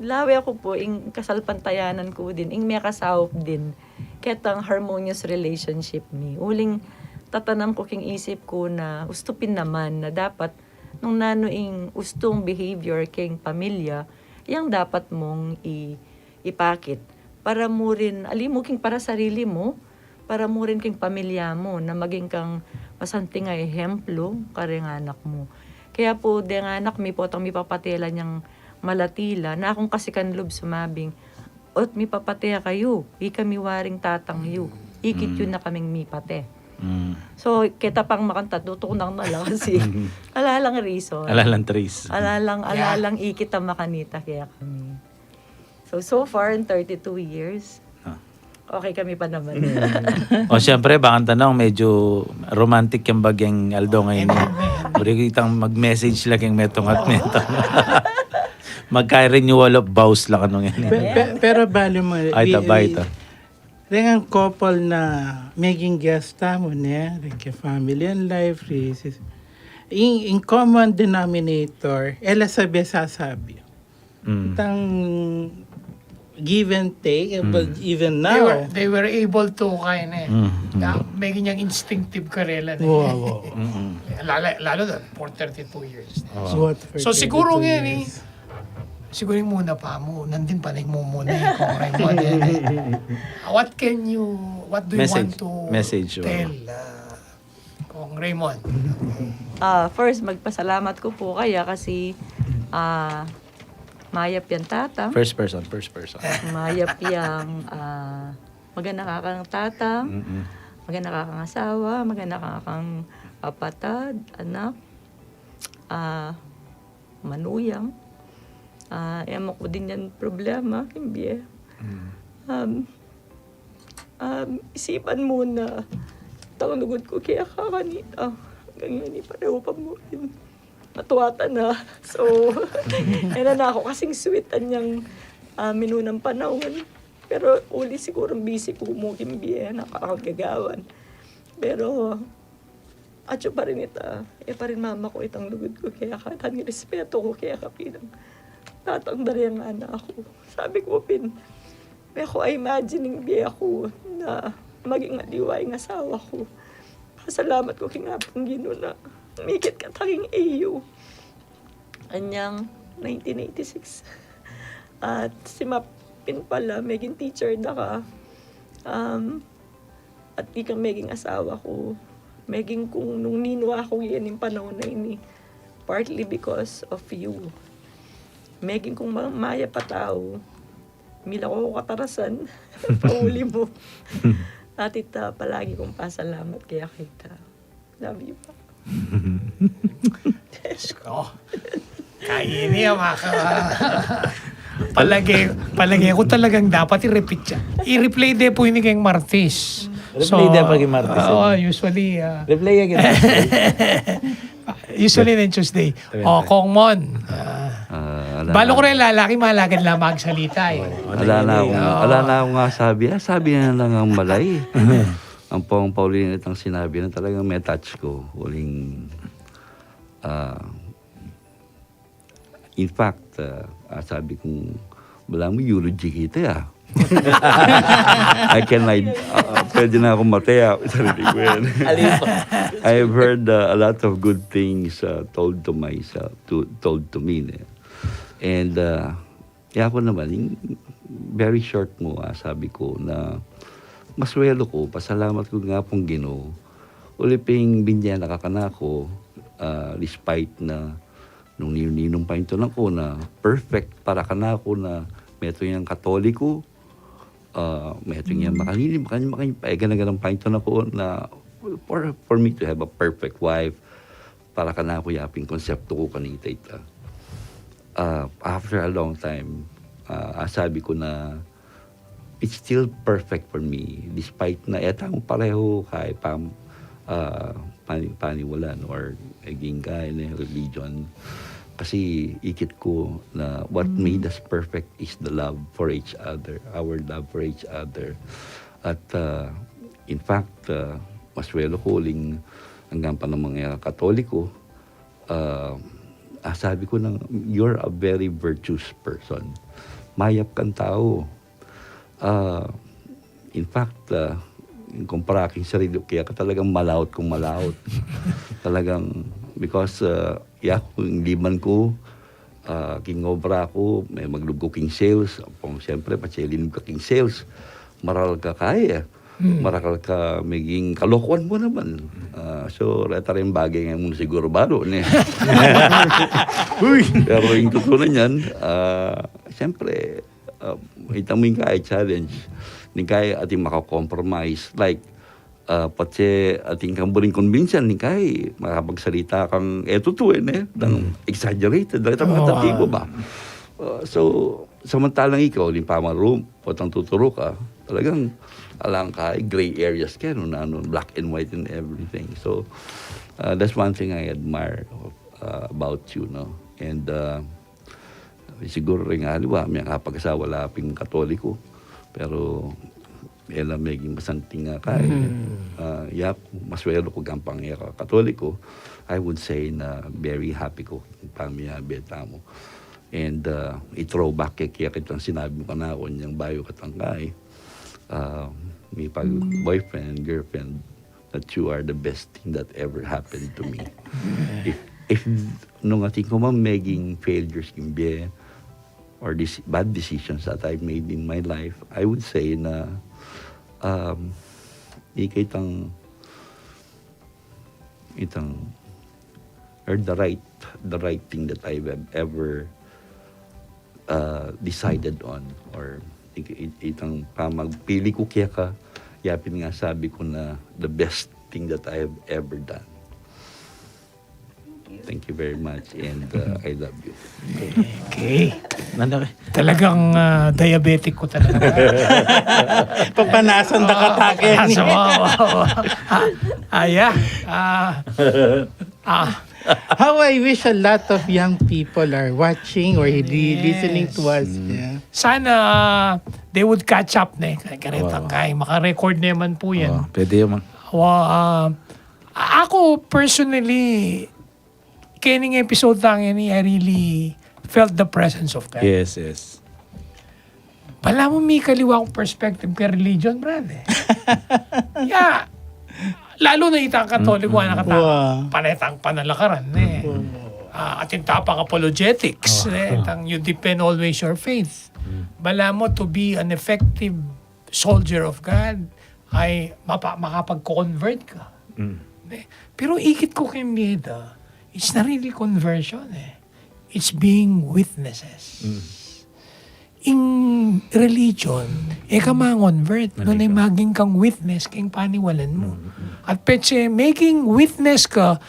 lawe ku pu, ing kasalpantayanan ku din, ing mekasaup din ketang harmonious relationship mi. Uling tatanam ku king isip ku na ustu pin naman na dapat nung nanu ing ustung behavior king pamilya, yang dapat mung i-, ipakit. Para mu rin, ali mu king para sarili mu, para mu rin king pamilya mu, na maging kang masanting a ehemplo kareng anak mu. Kaya pu, deng anak mi, potang mipapate la yang malati la, na kung kasi kan lub sumabing, "Ot mipapate kayu, ikami waring tatang yu, ikit yu na kaming mipate." Mm. So, keta pang makanta, tutukunan na lang kasi alalang reason. Alalang trace. Alalang, yeah, alalang ikit a makanita kaya kami. So, so far, in thirty-two years, ah, okay kami pa naman. O, siyempre, baka tanong, medyo romantic yang bagyang aldo ngayon. Amen, amen. Buri kitang mag-message lagi metung at metung. Magka-renewal of vows lang, ano ngayon. Pe-, pe-, pero bali mo, ay, wi-, tabay wi-, ta. Dengan couple na maging guest tamu, ne? Dengan family and life, races. In, in common denominator, e la sabi sasabi. Mm. Itang give and take, but even now. They were, they were able to, kaya na eh. Mm, mm. Na, may ganyang instinctive karela na. Wow, wow. Mm-mm. Lalo, lalo na, for thirty-two years. Oo. So, what, for thirty-two years? So, siguro ngayon eh, siguro yung muna pa mo, nandin pa nagmumuna eh, kung may muna eh. What can you, what do you want to tell, uh, Kong Raymond? Ah, first, magpasalamat ku pu kaya kasi, ah, mayap yang tatang. First person, first person. Mayap yang, ah, magana ka kang tatang, mm-mm, magana ka kang asawa, magana ka kang kapatad, anak, ah, manuyang. Ah, e mu ku din yang problema, king bie. Mm. Um, um, isipan mu na itang lugud ku keka kanita, hanggang ngeni pareho pa mu rin. Matwata na. So, e na, na ku kasing sweet-an yang, ah, minunang panaun. Pero uli siguro busy ku mu king bie, nakakagagawan. Pero atyu pa rin ita, e pa rin mama ku itang lugud ku keka, at ing respeto ku keka bilang tatang da reng anak ku. Sabi ku pin, e ku a-imagine ing bie ku na maging aliwa ing asawa ku. Pasalamat ku king Apung Ginu na mikit kata king A U. Anyang nineteen eighty-six. At simapin pala, meging teacher da ka. Um, at ikang meging asawa ku, meging kung nung ninu aku ining panaun a ini, partly because of you. Meging kung ma-, mayap a tau, milako ku katarasan, pauli mu. At ita, palagi kung pasalamat kaya kita. Love you pa. Diyos ko. Kaya ini, ah, maka-, palagi, palagi ku talagang dapat i-repeat siya. I-replay de pu ini keng Martes. Replay de pa keng Martes, oo, eh. Usually, ah, replay again. Usually, neng Tuesday. O, Kong Mon. Ah, balu ku rin lalaki, malagad la magsalita, eh. Ala na akong, ala na akong masabi. Ah, sabi na lang ang malay. Ang pong Pauline itang sinabi na talagang may touch ko. Uling, ah, in fact, ah, ah, sabi kong, "Bala mo, eulogy kita, ah." I can, like, ah, pwede na akong matay, ah. Sarili ko yan. I've heard, ah, a lot of good things, ah, told to myself, to, told to me, ne? And, ah, kaya ku naman, ing very short mu, ah, sabi ku na maswelo ku, pasalamat ku king Apung Ginu, uli pin binye na ka kanaku, ah, despite na nung ninu-ninung paintunan ku na perfect para kanaku na metung yang Katoliko, ah, metung yang makanini, makanini, makanini, e, gana-ganang paintunan ku na for, for me to have a perfect wife, para kanaku ya pin konsepto ku kanita ita. Ah, after a long time, ah, sabi ku na, it's still perfect for me, despite na e tamu pareho kaya pam-, ah, pani-, paniwalan or e gingga ne religion. Kasi ikit ku na what made us perfect is the love for each other, our love for each other. At, ah, in fact, ah, maswelo ku uling anggang pa namang, ah, Katoliko, ah, ah, sabi ku nang, "You're a very virtuous person." Mayap kang tau. Ah, in fact, ah, kumpara king sarili ku keka, talagang malaut kung malaut. Talagang, because, ah, ya, ing liman ku, ah, king obra ku, me maglub ku king sales. Apang, siyempre, patse linub ka king sales, maral ka kaya. Marakal ka maging kalokoan mu naman. Ah, so, reta ring bagay ngan mu siguru balu, ne? Uy! Pero ing tutu na niyan, ah, siyempre, ah, ita mu ing kaya challenge. Ning kaya atin maka-compromise. Like, ah, patse atin kang buring convince yan, ning kaya makapagsalita kang e tutu, e, ne? Dang exaggerated, dang ita mu, oh, tatibo ba? Ah, so, samantalang ikaw, ning pamarum, potang tuturu ka, talagang alang ka, gray areas ka, no, na, no, black and white and everything. So, ah, that's one thing I admire, ah, about you, no? And, ah, siguro ring aliwa, miyakapag-asawa la pin Katoliko, pero e la meging masanting, ah, kaya. Ah, ya, maswelo ku gampang e ka Katoliko, I would say na very happy ku king pamiyabe tamu. And, ah, i-throwback ke kaya kitang sinabi mu kanaku, inyang bayu katang kaya, ah, mipag-boyfriend, girlfriend, that you are the best thing that ever happened to me. If, if, nung atin ku mang meging failures king bie, or this bad decisions that I've made in my life, I would say na, um, ika itang, itang, or the right, the right thing that I have ever, uh, decided on, or i-, i-, itang pamagpili ku keka, ya pin nga sabi ku na the best thing that I have ever done. Thank you very much, and, uh, I love you. Okay. Talagang, ah, diabetic ku talaga. Papanasan da ka, Taki. Ah, so, ah, ah, ah, yeah. Ah, ah. How I wish a lot of young people are watching or li-, listening to us. Yes. Yeah. Sana they would catch up, ne. Kaya, kaya, maka-record naman po yan. Pwede naman. Wa, ah, A-, ako, personally, kening episode tang ini, I really felt the presence of God. Yes, yes. Balamu mikaliwa kung perspective keng religion, brother. Ya, lalu na itang Katoliko, anak kata, panetang panalakaran, e. Ah, atin ta pang apologetics, e, itang you defend always your faith. Balamu to be an effective soldier of God, ay mapa-, makapag-convert ka. E, pero ikit ku keng bie da, it's not really conversion, e. It's being witnesses. Ing religion, e ka ma-convert, nune maging kang witness keng paniwalan mu. At petsa, maging witness ka,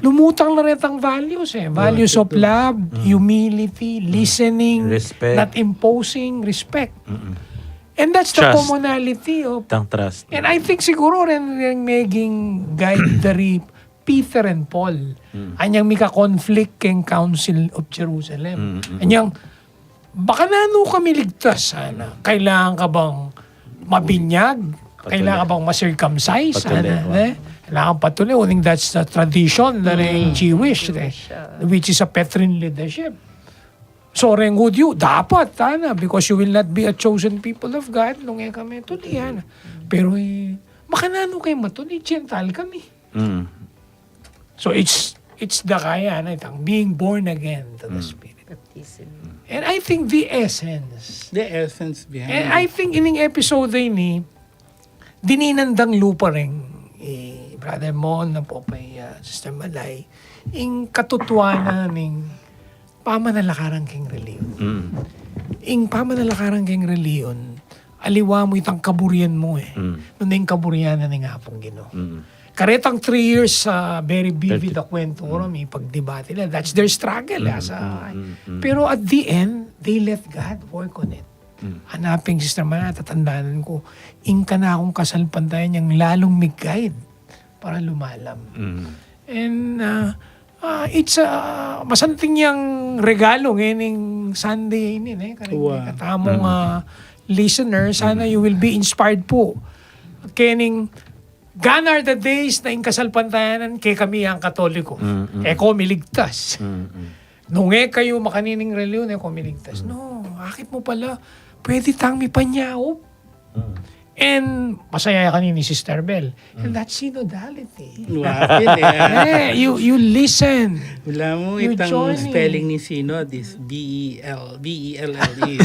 lumutang na retang values, e. Values of love, humility, listening, not imposing, respect. And that's the commonality of, and I think siguro rin, rin maging guide dari Peter and Paul. Anyang mika-conflict keng Council of Jerusalem. Anyang, baka nanu kami ligtas sana. Kailangan ka bang mabinyag? Kailangan ka bang ma-circumcise? Patuli, sana, e? Kailangan patuli. Uling that's the tradition na rin Jewish, e? Which is a Petrine leadership. So, reng Hudyo, dapat, tana, because you will not be a chosen people of God, nung e kami tuli, ana. Pero, e, baka nanu kayu matuli, Gentile kami. So, it's, it's the kaya na itang being born again to the Spirit. Baptism. And I think the essence, the essence behind it. And I think ining episode ini, dininan dang lupa rin, e, Brother Mon, na po pa, ah, Sister Malay, ing katutuanan ning pamanalakaran keng reliyon. Ing pamanalakaran keng reliyon, aliwa mu itang kaburian mu, e. Nune ing kaburian na ning Apung Ginu. Karetang three years, ah, very vivid a kwento, mipagdebate la. That's their struggle, e, as a, pero at the end, they let God work on it. Hanapin, Sister Mana, tatandanan ku, ing kanakung kasalpantayanan yang lalung mig-guide para lumalam. And, ah, Ah, it's, ah, masanting yang regalo ngening Sunday ini, ne? Kareng Wa. katamung, Mm. ah, listener, sana you will be inspired pu. Kening, gone are the days na ing kasalpantayanan kekami yang Katoliko. Mm, mm. E ko miligtas. Mm, mm. Nung e kayu makanining relihiyon, e ko miligtas. Mm. No, akit mu pala, pwede tang mipanyaup. Mm. And masaya kanini Sister Bel. And Mm. that's synodality. Wa, yun, eh. Eh, you, you listen. Wala mu, You itang join in. spelling ning synod is B E L, B E L L E.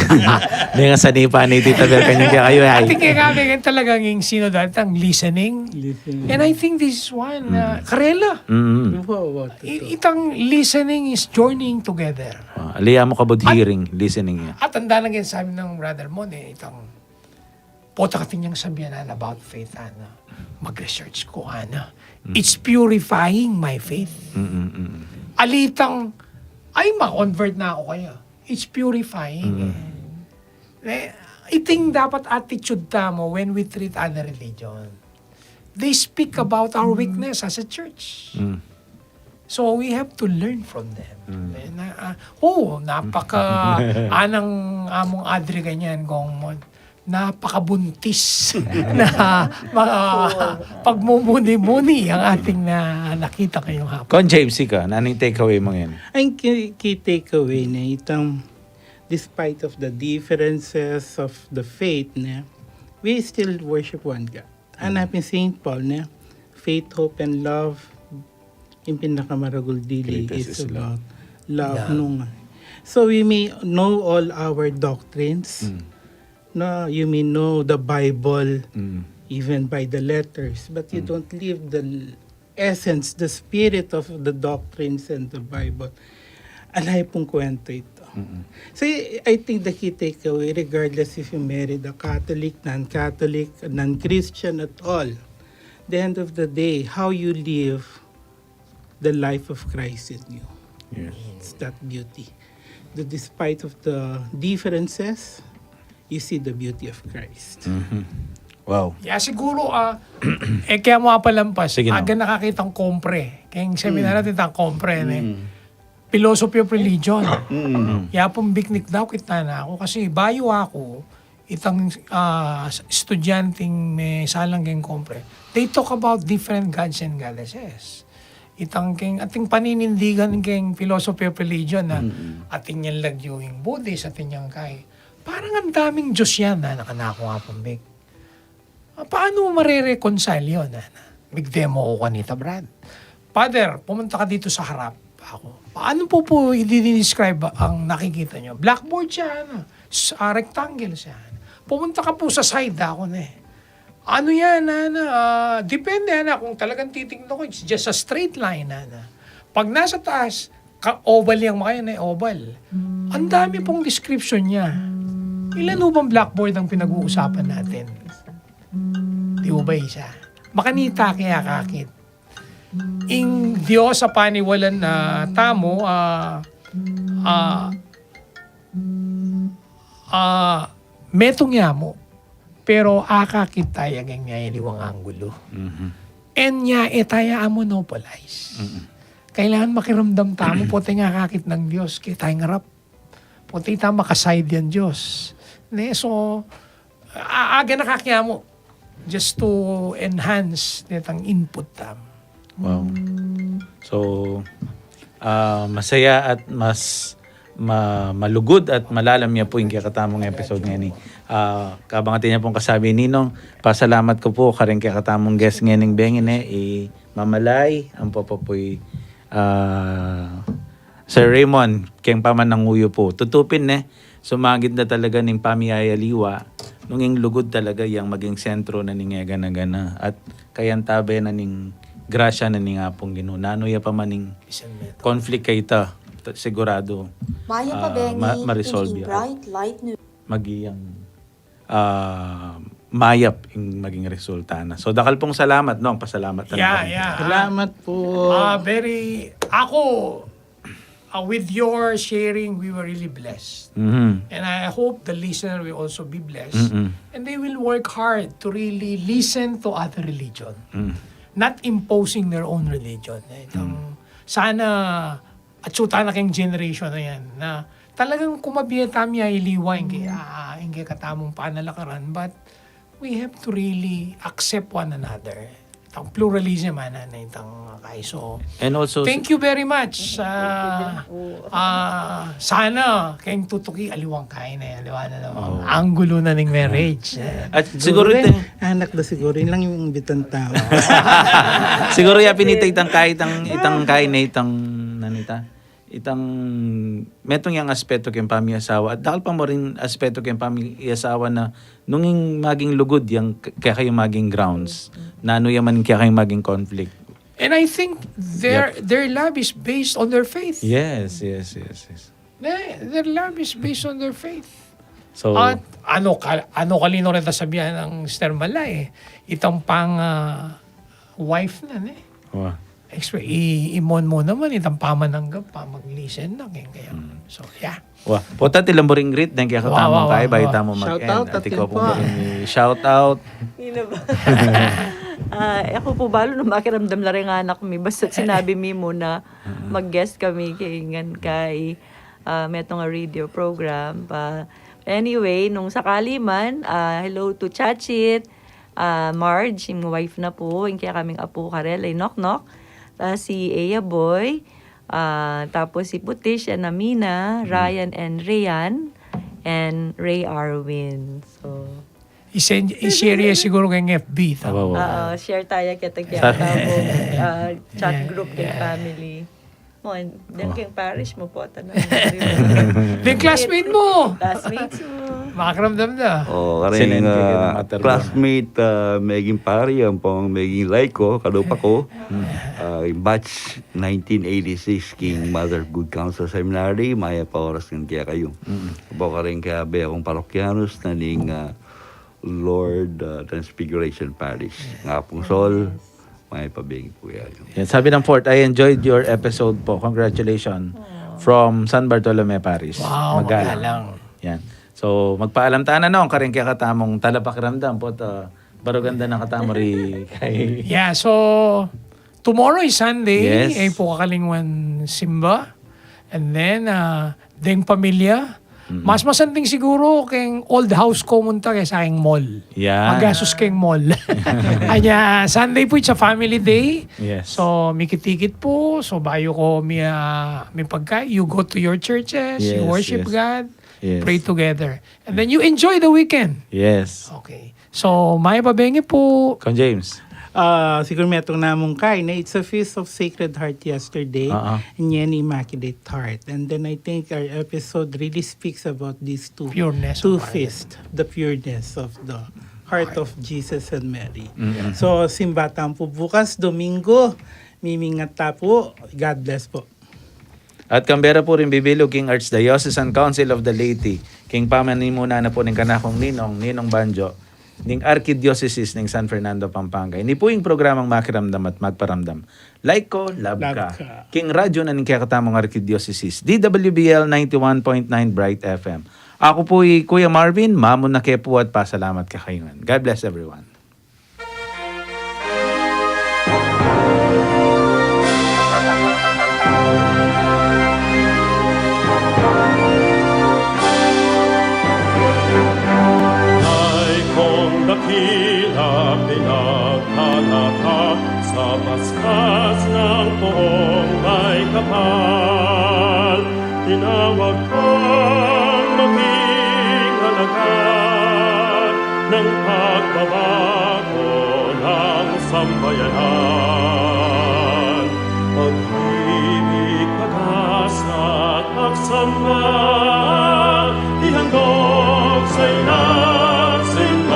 Di nga sanipan ni Tita Bel kanyang kaya kayo, ay. Atin kaya kami, kaya talagang yung synod, at ang listening. Listening. And I think this is one, Mm. uh, karela. Mm. Wa, wa, I-, totoo. itang listening is journeying together. Ah, aliya mu kabud At hearing, listening ya. At tanda na yung sabi ng brother mo, ne, itang Pota kating yang sabian na about faith, ana. Mag-research ko, ana. Mm. It's purifying my faith. Mm, mm, mm. Alitang, ay, ma-convert na ako kaya. It's purifying, Mm. eh. Eh, iting dapat attitude tamu when we treat other religion. They speak about our weakness as a church. Mm. So we have to learn from them. Mm. Eh, na, ah, oo, napaka, anang among Adri ganyan, kung mo-, napakabuntis na mga pagmumuni-muni ang ating na nakita ngayong hapon. Kon James, ika, nanung takeaway mo ngayon? Ang key, key takeaway na itang, despite of the differences of the faith, na we still worship one God. Hanapin Saint Paul, ne? Faith, hope, and love. Yung pinakamaragul dili Greatest is is love. about love Love. nung. So we may know all our doctrines. Mm. No, you may know the Bible Mm. even by the letters, but you Mm. don't live the l-, essence, the spirit of the doctrines and the Bible. Alay pung kwento ito. Mm-mm. So, I, I think the key takeaway, regardless if you married a Catholic, non-Catholic, non-Christian at all, the end of the day, how you live the life of Christ in you. Yes. It's that beauty. That despite of the differences, you see the beauty of Christ. Mhm. Wow. Ya, siguro, ah, eh, kaya mo apalampas, Sige na. aga nakakitang kompre. Kaya yung seminar Mm. natin, tang kompre, ne? Mm. Philosophy of religion. Mm. Ya pung biknik daw, kita na ako. Kasi bayu ako, itang, ah, s-, estudyanteng me salang keng kompre. They talk about different gods and goddesses. Itang keng, ating paninindigan keng philosophy of religion na Mm. atin yang lagyu ing Buddhist, atin yang kay. Parang ang daming Diyos yan, na nakanako nga pong big. Ah, paano mo mare-reconcile yun, ana? Big demo ko kanita, Brad. Father, pumunta ka dito sa harap. Ako, paano po po i-describe ang nakikita nyo? Blackboard siya, ano? S-, ah, rectangle siya. Pumunta ka po sa side, ako na eh. Ano yan, ana? Ah, depende, ana, kung talagang titignan ko, it's just a straight line, ana. Pag nasa taas, ka-, oval yang makayan, eh, oval. Ang dami pong description niya. Ilan ho bang blackboard ang pinag-uusapan natin? Di ho ba isa? Makanita kaya kakit. Ing Diyos a paniwalan na tamu, ah, ah, ah, metung ya mu. Pero akakit taya keng mayaliwang anggulo. Mhm. And ya, e taya amonopolize. Mm-mm. Kailangan makiramdam tamu, pota ing akakit nang Diyos, kaya tayang arap. Pota ita makaside yang Diyos. Ne, so, a-, aga na kakyamu. Just to enhance netang input tam. Wow. So, ah, masaya at mas ma-, malugud at malalam ya pu ing kekatamung episode ngeni. Ah, kabang atin ya pung kasabi, Ninong, pasalamat ku pu kareng kekatamung guest ngening bengi, ne, i Mama Lai, ampo pa pu i, ah, Sir Raymond, keng pamananguyu pu. Tutu pin, ne, sumagid na talaga ning pamiyayaliwa, nung ing lugud talaga yang maging sentro na ning egana-gana, at kayantabe na ning grasya na ning Apung Ginu. Nanu ya pa man ing Bisan meto. conflict kayta, ta-, sigurado, Mayap a ah, bengi, ma-, ma-resolve ing ya. Bright Light News. Maging, ah, mayap ing maging resulta na. So, dakal pung salamat, Nong. Pasalamat na Yeah, naman. yeah. Salamat po. Ah, very, ako, ah, with your sharing, we were really blessed. Mhm. And I hope the listener will also be blessed. Mm-mm. And they will work hard to really listen to other religion. Mm. Not imposing their own religion. Eh, itang Mm. Sana atsu tana keng generation a yan na talagang kumabie tamu ya iliwa ing ke-, ah, ing kekatamung panalakaran, but we have to really accept one another. Itang pluralism, ana, na itang kaiso. And also, thank you very much. Ah, ah, sana keng tutuki, aliwang kain na, aliwa na naman. Oh. Anggulo na ning marriage. Eh. At siguro siguro, rin, ito, anak na siguro, yun lang yung bitang tao. Siguro ya pinita itang kai, itang, itang kai na itang, nanita. Itang metung yang aspeto keng pamiasawa. At dakal pa mu rin aspeto keng pamiasawa na nung ing maging lugud yang k-, kaya kayu maging grounds. Na anu ya man kaya kayu maging conflict. And I think their, yep, their love is based on their faith. Yes, yes, yes, yes. Ne, their love is based on their faith. So, at ano ka, ano kalino rin ta sabihan ng Sister Mala, eh. Itang pang, ah, wife na, ne? Wa. Expe-, i-, imon mu naman, itang pamananggap, pamag-listen na, kaya, kaya. Mm. So, yeah. Wa. Pota, tilan mu ring greet, deng kekatamung kai, bayu tamu mag-end. Shout out, at ikaw pong shout out. Ina ba? Ah, e ku pu balu nung makiramdam la ring anak mi. Basta sinabi mi mu na mag-guest kami keng kai, ah, metung a radio program pa. Anyway, nung sakali man, ah, hello to Chachit, ah, Marge, ing wife na pu, ing kekaming apu karela, i Noknok, ah, si Ea Boy, ah, tapos si Putis, Anamina, Ryan and Rayan, and Ray Arwin. So, i-send, i-share ya siguro keng F B, tama? Wa, wa. Ah, share taya keta, keta mu, ah, chat group keng family. Mo, deng keng parish mu, pota na. Deng classmate mu. Classmates mu. Makiramdam da. O, karing, ah, classmate, ah, meging pari, ampong meging laiko, kadupa ku. Ah, ing batch nineteen eighty-six king Mother of Good Counsel Seminary, mayap a oras ngan kekayu. Ampong karing kayabe kung parokyanus na ning, ah, Lord, ah, Transfiguration Parish. Nga pung Sol, mayap a bengi pu ya. Yan, sabi ng Fort, "I enjoyed your episode po. Congratulations." From San Bartolome Parish. Wow, magalang. Magalang. Yan. So, magpaalam tana, no, karing kekatamung talapakiramdam pu, ah, barugan da na katamu ri kai. Yeah, so, tomorrow is Sunday. Yes. E pu kakalingwan simba. And then, ah, deng pamilya, mas masanting siguro keng old house ko munta kesa keng mall. Yan. Magasus keng mall. Anya, Sunday pu, it's a family day. Yes. So, mikit-ikit pu. So, bayu ko mi-, ah, mipagka, you go to your churches, you worship God, pray together. And then you enjoy the weekend. Yes. Okay. So, mayap a bengi pu. Kong James. Ah, siguro metung namung kai, ne, it's a Feast of Sacred Heart yesterday, and yan, Immaculate Heart. And then I think our episode really speaks about these two, two feasts, the pureness of the heart of Jesus and Mary. So, simba tamu pu bukas, Domingo, mimingat ta pu. God bless pu. At kang bera pu ring bibilug king Archdiocesan Council of the Laity, king pamanimuna na pu ning kanakung ninong, Ninong Banjo, ning Arkidiosesis ning San Fernando, Pampanga. Ini pu ing programang Makiramdam at Magparamdam. Like ko, love ka. King radyo na ning kekatamung arkidiosesis, D W B L ninety-one point nine Bright F M. Aku pu i Kuya Marvin, mamu na ke pu at pasalamat kekayu ngan. God bless everyone. Ay kong dakila pinagtataka sa paspas ng poong may kapal. Tinawag kang maging alagad ng pagbabago ng sambayanan. Pag-ibig, pag-asa at pagsamba, ihandog sa ina't simbahan.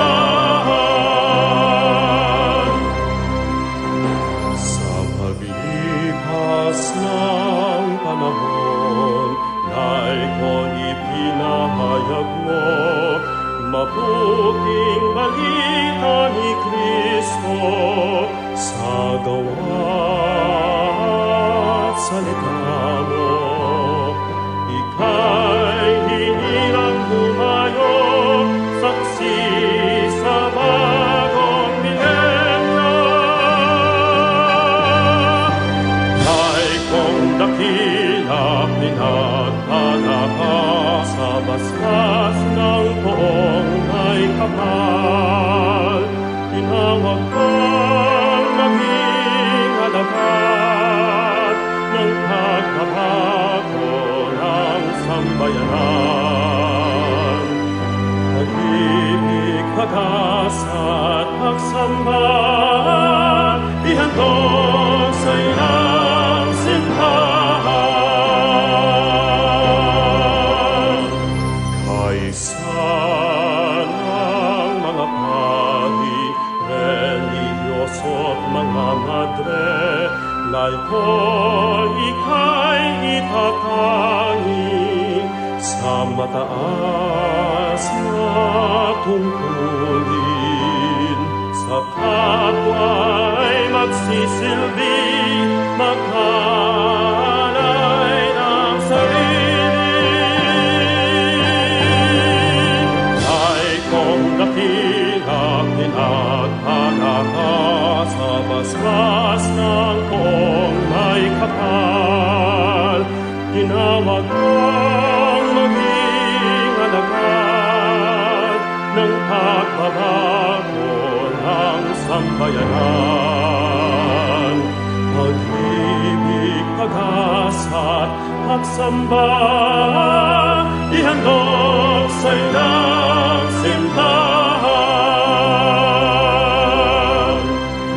Sa paglipas ng panahon, Nay, ko ipinahayag mo, mabuting balita ni Kristo sa gawa't salita mo. Ika'y hinirang dumayo, saksi sa bagong milenyo. Ay ko Kasat pagsamba, ihandog sa inang simbahan. Kaysa nang mga pari, relihiyoso at mga madre, laiko ikay itatangi sa mataas na tungkulin, sa kapwa'y magsisilbi, magkalay ng sarili. Ay kong dakila, pinagpalaka sa basbas ng poong may kapal. Tinawag kong maging alagad ng pagbabago ng sambayanan. Pag-ibig, pag-asa, pagsamba, ihandog sa inang simbahan.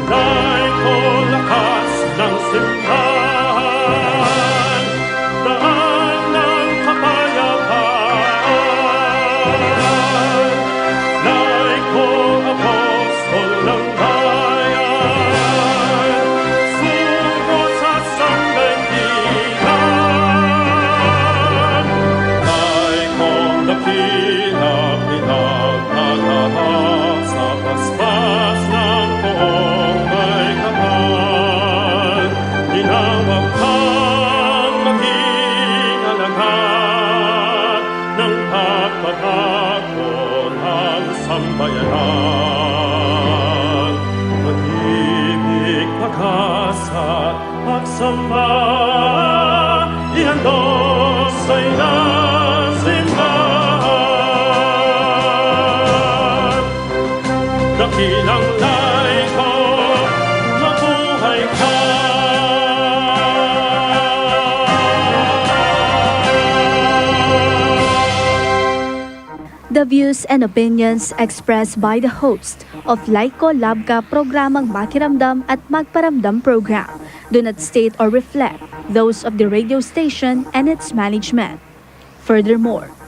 Laiko, lakas ng simbahan, daan ng kapayapaan. Laiko, apostol ng bayan, sugo sa sangdaigdigan. Laiko, dakila, pinagpalaka sa basbas ng poong may kapal. Tinawag kang maging alagad ng pagbabago ng sambayanan. Pag-ibig, pag-asa, pagsamba, ihandog sa inang simbahan. Dakilang Laiko, mabuhay ka! The views and opinions expressed by the host of Laiko Lab Ka, programang Makiramdam at Magparamdam program, do not state or reflect those of the radio station and its management. Furthermore,